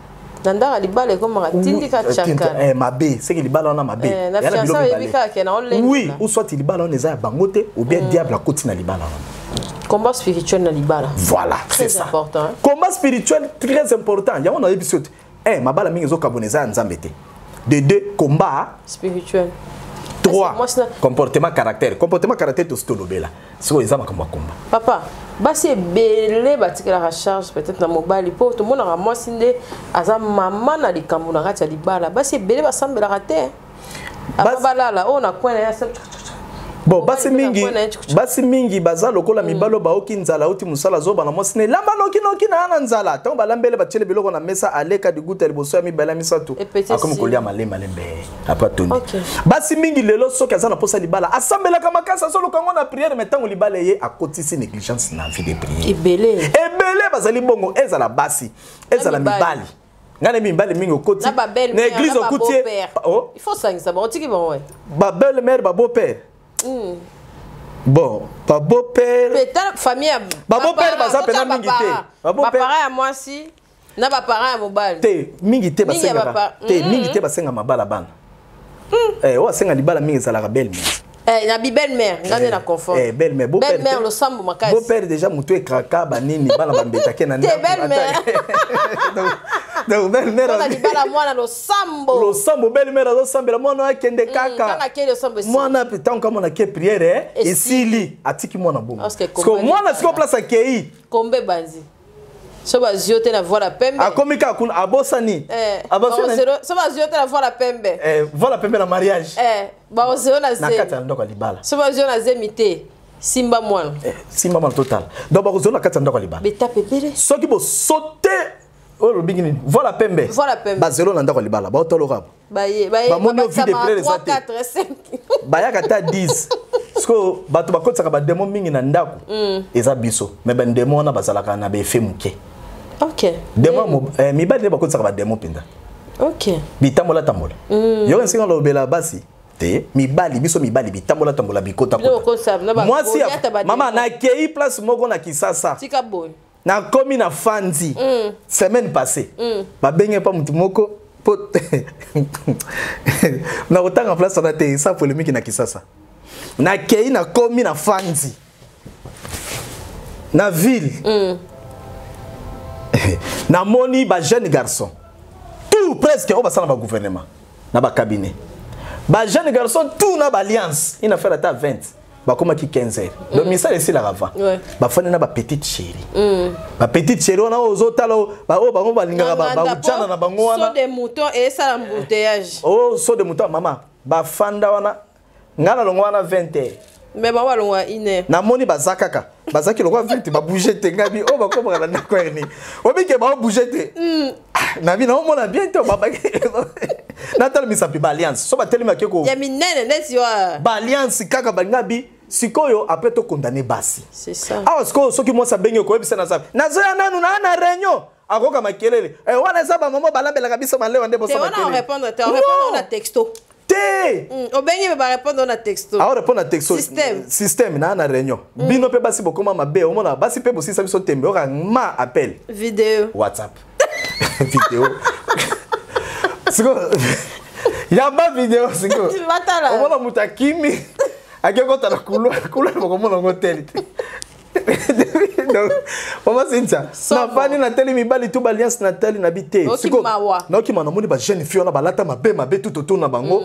Na ndako ya libala ekomaka tindika tiaka. Mabe seke libala wana mabe. Na fiançailles oyebi kaka ke na olengi. Oui, ou soit libala wana eza ya bango te, ou bien diable akoti na libala wana. Combat spirituel na libala. Voilà. Très c'est ça important, hein? Combat spirituel très important. Yango nayebi so te, mabala mingi ezokabona eza ya Nzambe te. De deux, combat spirituel. Trois, comportement, caractère. Comportement, caractère, tosi tolobela. Sikoyo eza makambo ya combat. Papa, basi ebele batikelaka charge peut-être na mobali, mpo tomonaka mwasi nde aza mama na likambo na kati ya libala. Basi ebele basambelaka te aba balala oyo na coin na ye. Bon, basi mingi baza lokola mibali oyo baoki nzala, auti mosala, azoba na mwasi na elamba nokinoki na ya na nzala. Ntango balambele, batiele biloko na mesa, aleka liguta liboso ya mibale, ya misato, akomi kolia malembe malembe, après atondi. Basi mingi lelo, soki aza na posa libala, asambelaka makasi, azoluka yango na prière, mais ntango libala ye, akotisi négligence na vie de prière. Ebele. Ebele bazali bongo, ezala basi, ezala mibali. Ngai nayebi mibali mingi, okoti na église, okuti ye. Il faut sangisa bango, otiki bango. Babelle mère, babeau-père. Bon, babeau-père. Famille ya Babeau-père baza pena mingi te. Baparent ya mwasi na baparent ya mobali. Te, mingi te basengaka te, mingi te basenga mabala bana. Oyo asenga libala mingi ezalaka belle mère. Eh, na bi belle mère nga nde na confort. Eh, belle mère. Belle mère, losambo makasi. Beau père déjà moto ekraka banini, bana bambetake na te belle mère. Donc belle mère na libala mwana, losambo. Losambo, belle mère azosambela mwana akende kaka. Mwana mpe ntango kama na ke prière esili, atiki mwana bongo, parce que mwana sikoyo place akei. Kombe banzi so bazwi yo te na voile pembe. Akomi kaka kuna, abosani. So bazwi yo te na voile pembe. Voile pembe na mariage. Bakozwa yo na na kati ya ndako ya libala. So bazwi yo na zemi te, simba mwana. Simba mwana totala. Donc bakozwa na kati ya ndako ya libala. Betape ebele. Soki bosote oyo olobingi nini, voile pembe. Voile pembe. Bazelo na ndako ya libala, baotaloka. Bamoni yo vie de prière eza te, bayaka ata 10. Sikoyo bato bakotisaka bademo mingi na ndako eza biso, mais bandemo wana bazalaka na baeffet moke. Demo mibali nde bakotisaka bademo mpenza. Bitambola tambola. Yoka nsinga lobela basi te, mibali, biso mibali, bitambola tambola, bikota. Mwasi, mama, nakei place moko na Kisasa, nakomi na fandi semaine passée, babenge mpa motu moko po na kotanga place wana te, esa polémique na Kisasa. Nakei, nakomi na fandi na ville, namoni bajeune garçon tout presque oyo basala na bagouvernement, na bacabinet, bajeune garçon tout na baalliance, une affaire ata 20, bakomaki 15 heures. Donc misala esilaka avant, bafandi na bapetite chérie. Bapetite chérie wana oyo ozotala, oyo bango balingaka bautiana na bango wana. Saut de mouton esala embouteillage. Oh, saut de mouton, mama, bafanda wana. Ngai nalongo wana 20 heures. Mais bango balongwa une heure. Namoni baza kaka, bazaki lokwa 20, babouge te. Ngai bi oyo bakomaka na ndako ya nini, obike baobouge te na bi naomona bien te. Babaki natala misapi, baalliance so batelemaki ko ya minene neti wa baalliance kaka balinga bi. Sikoyo après tokondane basi. C'est ça. Awa sikoyo, soki mwasi abengi, okoyebisa na zabi: "Nazoya nanu naa na réunion." Akoka makelele wana eza bamama balambelaka biso malewa nde. Bosa répondre te, répondre na texto. Te. Obengi me barépondre na texto. Aorépondre na texto. Système. Système naa na réunion. Bino mpe basi bokóma mabe, omona basi mpe bosisa biso tembe, oka ma appel. Vidéo. WhatsApp vidéo. Sikoyo yamba vidéo, sikoyo omona moto akimi, ake kota na couloir, couloir bakomona yango tele te. Donc mama Cynthia, nafandi, natali mibali tu baalliance, natali nabi te. Naokima, namoni bajeune fille wana balata mabe mabe tout autour na bango,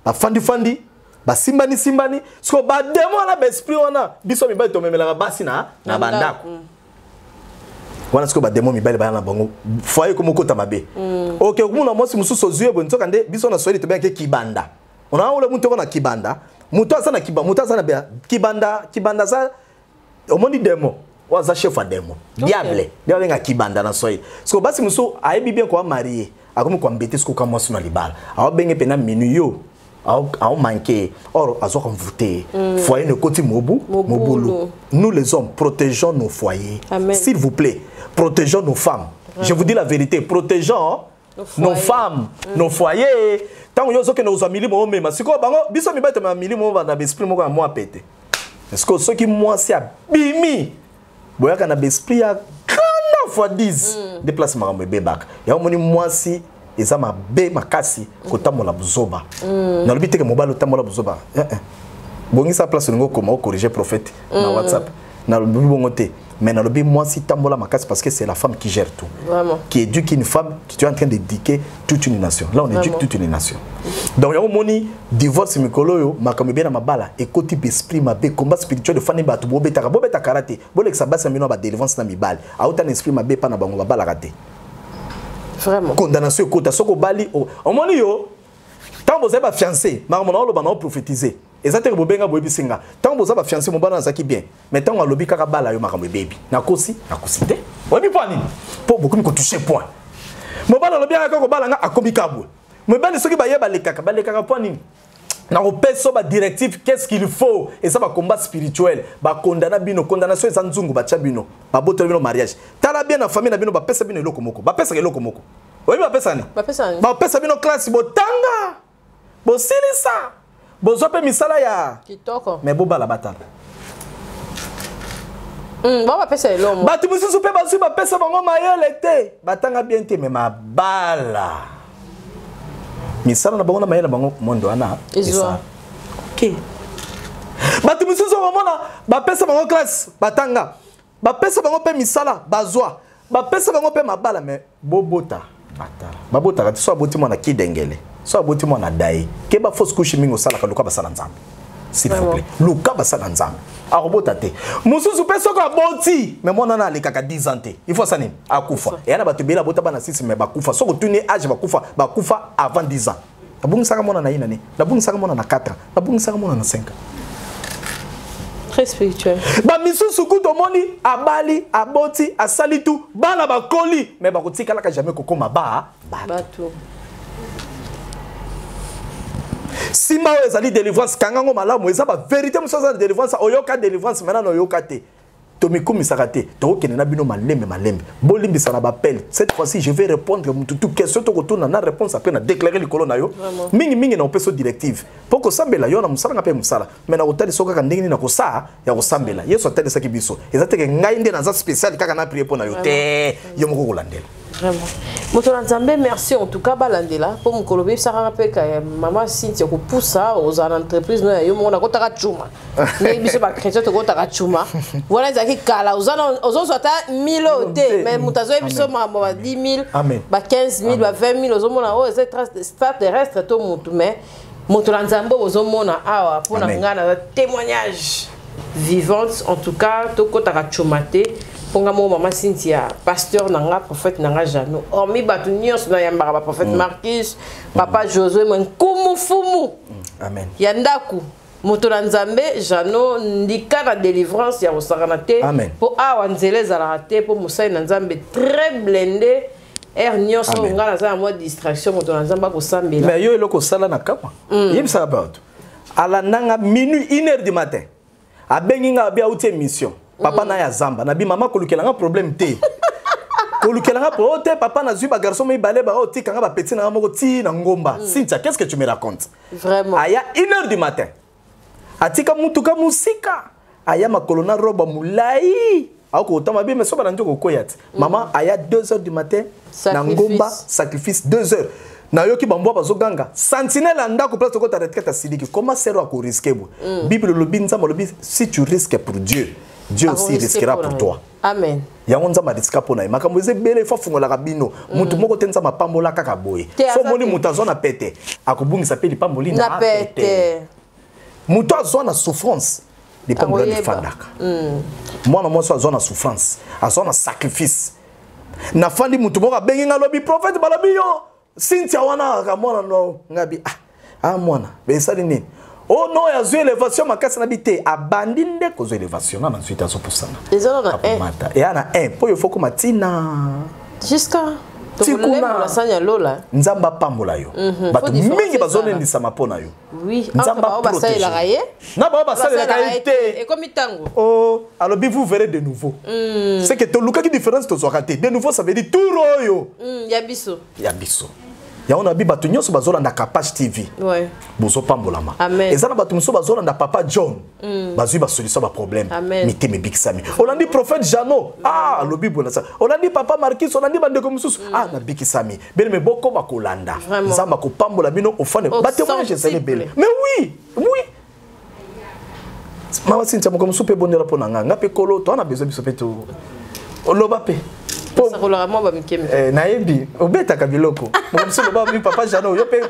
bafandifandi, basimbani simbani. Siko badémon wana, baesprit wana, biso mibali tomemelaka basi na bandako wana. Sikoyo badémon mibali baya na bango, foyer komokota mabe. Ok, okomona mwasi mosusu ozwi ye boye, nzoka nde biso na Swahili tobengaki kibanda. Ona ule muntu oko na kibanda, moto aza na kibanda, moto aza na kibanda. Kibanda aza, omoni, démon oyo aza chef ya démon, diable nde babenga kibanda na Swahili. Siko basi mosusu ayebi bien koa marié, akomi koambete. Sikoyo ka mwasi na libala aobenge mpena minu yo aomanke, or azwaka mvute, foyer nekoti mobu mobulu. Nous les hommes, protégeons nos foyers. S'il vous plaît, protégeons nos femmes. Je vous dis la vérité, protégeons nos femmes, nos foyers. Ntango yo ozokende kozwa milimo, omema sikoyo bango. Biso mibali tomema milimo oyo na baesprit moko ya mwa pete. Sikoyo soki mwasi abimi, boyaka na baesprit ya grande fois 10 nde place makambo ebebaka. Yango moni mwasi eza mabe makasi kotambola buzoba. Nalobi teke mobali otambola buzoba, bongisa place olingi okoma, ocorrige prophète na WhatsApp. Nalobi bongo te, mais nalobi mwasi tambola makasi, parce que c'est la femme qui gère tout. Vraiment. Qui éduque une femme, tu es en train d'éduquer toute une nation. Là, on éduque Vraiment. toute une nation. Donc yango moni divorce mikolo oyo, makambo ebele na mabala ekoti esprit mabe, combat spirituel efandi. Bato bobetaka, bobetaka te, bolekisa basi na bino ya badélivrance na mibali auta na esprit mabe epa na bango, babalaka te. Vraiment. Condamnation ekota. Soki obali, omoni yo, ntango bozali bafiancé, makambo na oloba na oprophétise eza te. Bobenga, boyebisi nga, ntango boza bafiancé, mobali azalaki bien, mais ntango alobi kaka bala yo, makambo ebebi. Nakosi, nakosi te. Oyebi mpo nini? Mpo bokomi kotouche point. Mobali alobi kaka kobala nga, akomi kabwe. Mobali soki baye balekaka, balekaka mpo nini? Nakopesa so badirective, qu'est-ce qu'il faut. Eza bacombat spirituel, bakondana bino. Condamnation eza nzungu batya bino, babotola bino mariage. Tala bien na famille na bino, bapesa bino eloko moko, bapesaka eloko moko. Oyebi bapesa nini? Bapesa nini? Bapesa bino classe, botanga, bosilisa, bozwa mpe misala ya kitoko. Mais bobala, batala. Bao bapesa eloko. Bato mosusu mpe bazwi, bapesa bango mayele te, batanga bien te, mais mabala, misala na bango na mayele na bango, mondo wana Ezwa. esala. Ok, bato mosusu okomona bapesa bango classe, batanga, bapesa bango mpe misala, bazwa, bapesa bango mpe mabala, mais bobota, batala, babotaka te. So aboti mwana kidengele, so aboti mwana daye, keba, fausse couche mingi osalaka. Luka basala Nzambe, s'il vous plaît, luka basala Nzambe, akobota te. Mosusu mpe soki aboti, mais mwana na alekaka 10 ans te, il faut asa nini? Akufa. Eya na bato ebele abota bana 6, mais bakufa. Soki otuni age bakufa, bakufa avant 10 ans. Nabungisaka mwana na ye na nini? Nabungisaka mwana na 4 ans, nabungisaka mwana na 5 ans. Très spirituel. Bamisusu kutu omoni abali, aboti, asali tu, bana bakoli, mais bakotikalaka jamais kokóma ba bato. Bato. Nsima oyo ezali délivrance, kangango malamu, eza bavérité mosusu aza na délivrance. Oyoka délivrance, maintenant oyoka te, tomikumisaka te, tokokende na bino malembe malembe. Bolimbisa na bapele, cette fois-ci je vais répondre mutu tu question, tokotuna na réponse, après na déclarer likolo na yo. Mingimingi na opesa directive mpo kosambela yo na mosala, nga mpe mosala, mais na kotalisa kaka ndenge nini na kosaa ya kosambela. Yesu atalisaki biso. Eza teke ngai nde naza spécial kaka na prier mpo na yo te, yo moko kolandela. Vraiment, moto na Nzambe, merci en tout cas. Balandela mpo mokolo oyebisaka mpe ka mama Cynthia kopusa ozala na entreprise no ya yo moko. Nakotaka cuma ndenge biso bachrétien tokotaka cuma wana, ezalaki kala. Ozozwa ata 1000 oyo te, mais moto azoyebi biso makambo ba 10 000, ba 15 000, ba 20 000. Ozomona oyo eza extraterrestre to motu, mais moto na Nzambe oyo ozomona awa, mpona ngai naza témoignage vivante. En tout cas, tokotaka cuma te. Mpo nga moko, mama Cynthia, pasteur na nga, prophète na nga Jano, hormis bato nyonso nayambaka, baprophète Marcus, papa Josué mwe, nkumu fumu Amen. ya ndako, moto na Nzambe Jano, ndika na délivrance ya kosakana te. Mpo awa nzela ezalaka te, mpo mosali na Nzambe très blindé aire nyonso. Amen. Nga naza na mwa distraction, moto na Nzambe akosambela. Mais yo eloko osala na kamwa, yebisaka bato, alandanga minuit, 1 heure du matin, abengi nga, abi auti émission, papa na ya zamba. Nabi mama, kolukelanga problème te, kolukelanga po te. Papa, nazwi bagarçon mibale, baotikanga bapeti nanga moko ti na ngomba. Cynthia, qu'est ce que tu me racontes? Vraiment. Aya 1 heure du matin, atika mutuka mosika, aya makolo na roba molai, akokotama be, mais so balandi okokwea te. Mama aya 2 heures du matin na Sacrifice. ngomba, sacrifice 2 heures. Nayoki bambwa bazoganga, sentinelle ya ndako, place tokota retraite, asiliki. Comment sero akorisquer boye? Bible elobi, Nzambe alobi, si tu risques pour Dieu, Dieu aussi risquera pour toi. Amen. Yango Nzambe ariska mpo na ye. Makambo eza ebele, ifo afungolaka bino. Motu moko te Nzambe apambola kaka boye. So omoni moto azwa na pete, akobungisa mpe lipamboli na pete. Moto azwa na souffrance, lipamboli wana efandaka. Mwana mwasi azwa na souffrance, azwa na sacrifice. Nafandi, motu moko abengi nga, alobi: "Prophète, balobi yo Cynthia wana aka mwana no." Ngabi: "Ah, ah, mwana esali nini?" "Oh non, azwi élévation makasi." Na bi te, abandi nde kozwa élévation na nazwi te, azopusana. Akomata eya na 1 mpo yo fo koma ntina. Jusqu'à Tikuna Nzambe apambola yo. Bato mingi bazolendisama mpo na yo. Nzambe basalelaka ye. Na bao basalelaka ye te. Ekomi ntango. Oh, alobi: "Vous verrez de nouveau." C'est que tolukaki différence, tozwaka te. De nouveau, ça veut dire tour oyo. Ya biso. Ya biso. Yango na bi bato nyonso bazolanda Kapage TV, bozopambolama. Eza na bato mosusu bazolanda papa John, bazwi basolution baproblème, mitema ebikisami. Olandi prophète Jano, ah, alobi boye, olandi papa Markis, olandi bandeko mosusu, ah, nabikisami. Bien-aimé, bokoma kolanda, Nzambe akopambola bino. Ofane batémoignage ezali ebele. Mais oui, oui, mama Sintia, moko mosusu mpe ebondela mpo na nga, nga mpe kolo to wana besoin, biso mpe to oloba mpe. Sakolaka mwa bamikemi. Nayebi obetaka biloko. Mosusu loba bi papa Jano, yo mpe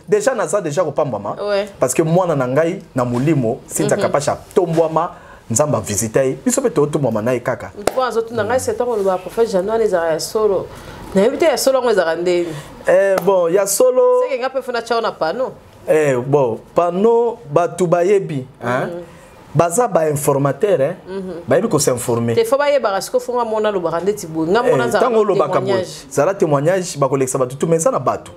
déjà naza déjà kopambwama, parce que mwana na ngai na molimo Sintia Kapasha atombwama, Nzambe avisite ye, biso mpe totombwama na ye kaka. Po azotuna ngai setan, oloba prophète Jano wana ezalaka ya solo? Nayebi te, ya solo yango ezalaka ndeni? Bon, ya solo. Seke nga mpe fona tiao na pano. Bon, pano, bato bayebi, hein? Baza bainformateur, eh? Bayebi kos'informer. Te, fo bayebaka siko, fo nga mona alobaka ndeti boye, nga mona. Ntango olobaka boye, zala témoignage, bakolekisa bato tu. Mais eza na bato,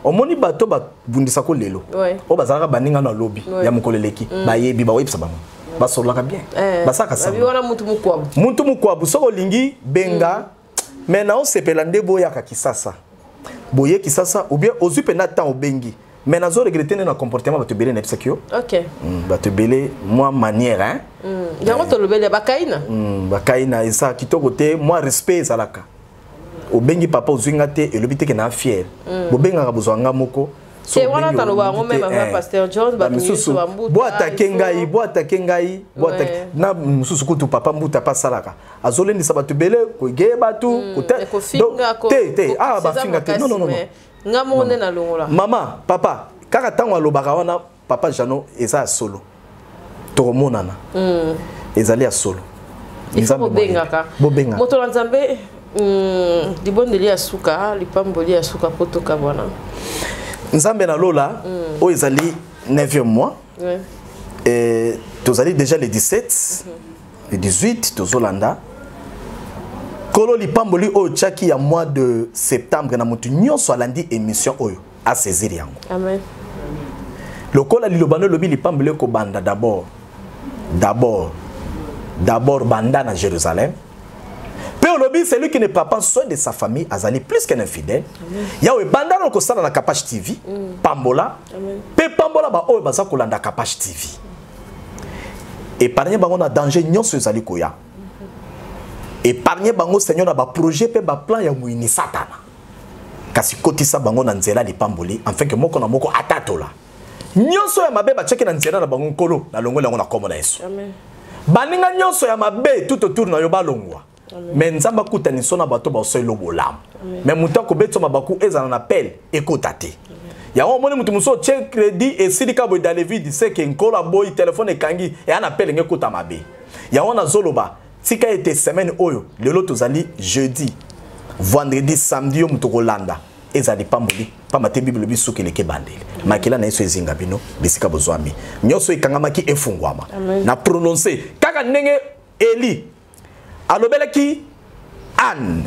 omoni bato babundisako lelo, oyo bazalaka baninga na lobi ya mokolo eleki, bayebi, bakoyebisa bango, basololaka bien, basalaka. Wana mutu mokwabu. Mutu mokwabu. Soki olingi, benga. Mais naosepela nde boyaka Kisasa, boye Kisasa, ou bien ozwi mpenza temps, obengi. Mais nazo regretter nde na comportement bato ebele, nayebisaki yo. Bato ebele, mwa manière, hein? Yango tolobeli bakaina. Bakaina eza kitoko te. Mwa respect ezalaka. Obengi papa, ozwi nga te, elobi teke na fier. Bobengaka, bozwa nga moko. Te, wana taloba yango même ava pasteur John, bato nyonso bambuta. Boatake ngai, boatake ngai, boatake na mosusu kutu. Papa Mbuta mpe asalaka, azolendisa bato ebele, koyege bato te te. Ah, bafinga te, non, non, non. Nga moko nde nalongola. Mama, papa, kaka ntango alobaka wana, papa Jano, eza ya solo, tokomonana, ezali ya solo. Bobengaka moto na Nzambe. Libondeli ya suka, lipamboli ya suka po tokabwana. Nzambe na lola, oyo ezali 9e mois. Tozali déjà le 17, le 18 tozolanda. Kolo, lipamboli oyo tiaki ya mois de septembre na motu nyonso alandi émission oyo, asaisir yango. Amen. Lokola liloba no elobi, lipamboli ekobanda d'abord, d'abord, d'abord banda na Jérusalem. Mpe olobi: "Celui qui ne prend pas soin de sa famille azali plus qu'un infidèle." Yawe, banda na kosala na Kapache TV, pambola mpe pambola baoyo baza kolanda Kapache TV, épargne bango na danger nyonso ezali koya, épargne bango, Seigneur, na baprojet mpe baplan ya moyini Satana, kasi kotisa bango na nzela lipamboli, afin ke moko na moko atatola nyonso ya mabe batiaki na nzela na bango. Nkolo, nalongoli yango na kombo na Yesu. Baninga nyonso ya mabe tout autour na yo balongwa, mais Nzambe akutani so na bato baosala bolamu. Mais moto akobetisa mabaku, ezala na pele ekota te. Yango omoni moto mosusu otie crédit, esili ka boye dans le vide, seke Nkolo aboyi, telefone ekangi, eya na pele nge ekota mabe. Yango nazoloba, tika ete semaine oyo, lelo tozali jeudi, vendredi, samedi, yo moto kolanda, ezali pamboli, pamba te Bible elobi suki eleki ebandeli. Makila na Yesu ezinga bino bisika bozwami, nyonso ekangamaki efungwama. Na prononce kaka ndenge Eli alobelaki Anne,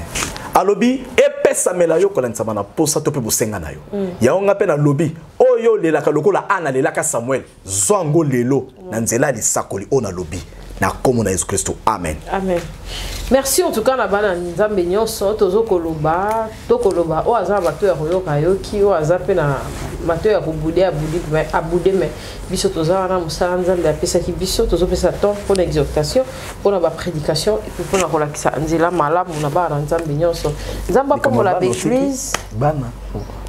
alobi: "Epesamela yo kolandisama na posa to mpe bosenga na yo." Yango nga mpe nalobi, oyo olelaka lokola Anne alelaka Samuel, zwa yango lelo na nzela ya lisakoli oyo nalobi na nkombo na Yesu Kristo, amen. Amen. Merci en tout cas na bana Nzambe nyonso. Tozokoloba, tokoloba, oyo aza na bato ya koyoka ayoki, oyo aza mpe na bato ya kobude abude. Mais biso toza wana, mosala Nzambe apesaki biso, tozopesa temps mpona exhortation, mpona baprédication, et puis mpona kolakisa nzela malamu na bana na Nzambe nyonso. Nzambe apambola baeglise. Bana.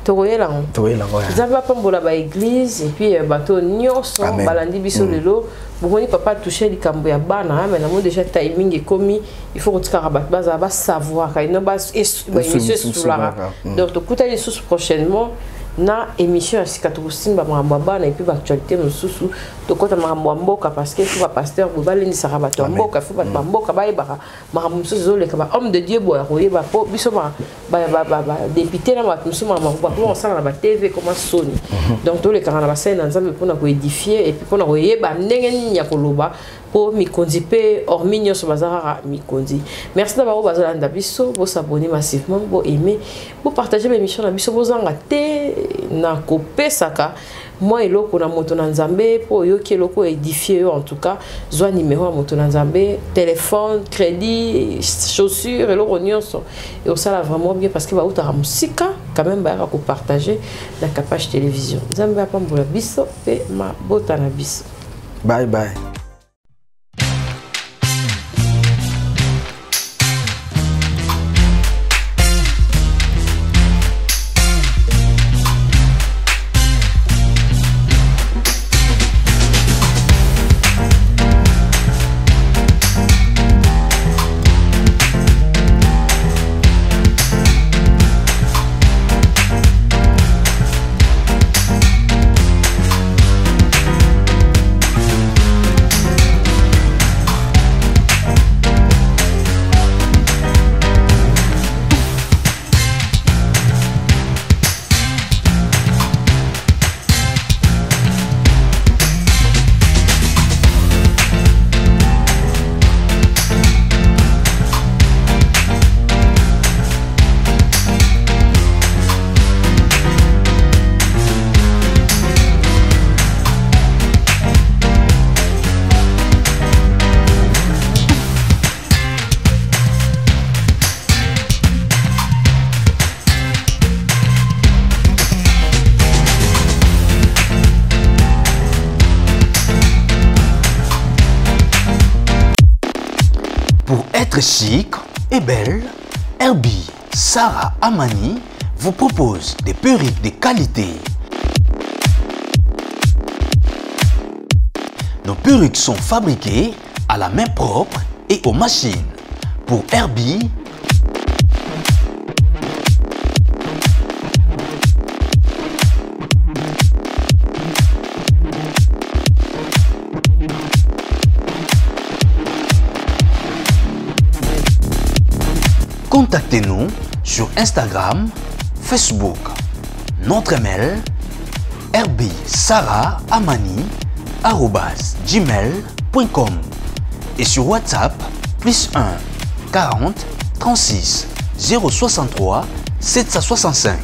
Tokoyela yango. Tokoyela yango. Nzambe apambola ba église et puis euh, bato nyonso balandi biso lelo. Bomoni papa touche likambo ya bana, mais namoni déjà timing ekomi, il faut kotikaka bato bazala basavoiraka ino baémission esulaka. Donc tokutani lisusu prochainement na émission ya sika, tokosimba makambo ya bana et puis baactualité mosusu, tokɔta makambo ya mboka, parce que faut bapasteur boye balendisaka bato ya mboka, faut bato bamboka bayebaka makambo mosusu ezoleka, ba homme de Dieu boye akoyeba, mpo biso badéputé na bato mosusu makambo bakoma kosala na batv koma soni. Donc tolekaka na basali na Nzambe mpona koédifie et puis mpona koyeba ndenge nini ya koloba, mpo mikonzi mpe hormis nyonso baza kaka mikonzi. Merci na bango bazolanda biso. Bosabonner massivement, boaime, bopartage baémission na biso, bozanga te na kopesaka mwa eloko na moto na Nzambe mpo oyoki eloko édifie yo. En tout cas, zwa numéro ya moto na Nzambe, téléphone, crédit, chaussure, eloko nyonso ekosala vraiment bien, parce que bautaka mosika quand même, bayaka kopartage na Capage Télévision. Nzambe apambola biso mpe mabota na biso. Bye bye. Pour être chic et belle, Herbie Sarah Amani vous propose des perruques de qualité. Nos perruques sont fabriquées à la main propre et aux machines. Pour Herbie, contactez-nous sur Instagram, Facebook. Notre mail rbsarahamani@gmail.com et sur WhatsApp +1 40 36 063 765.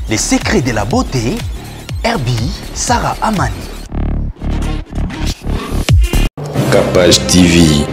Les secrets de la beauté, Herbie Sarah Amani. Capage TV.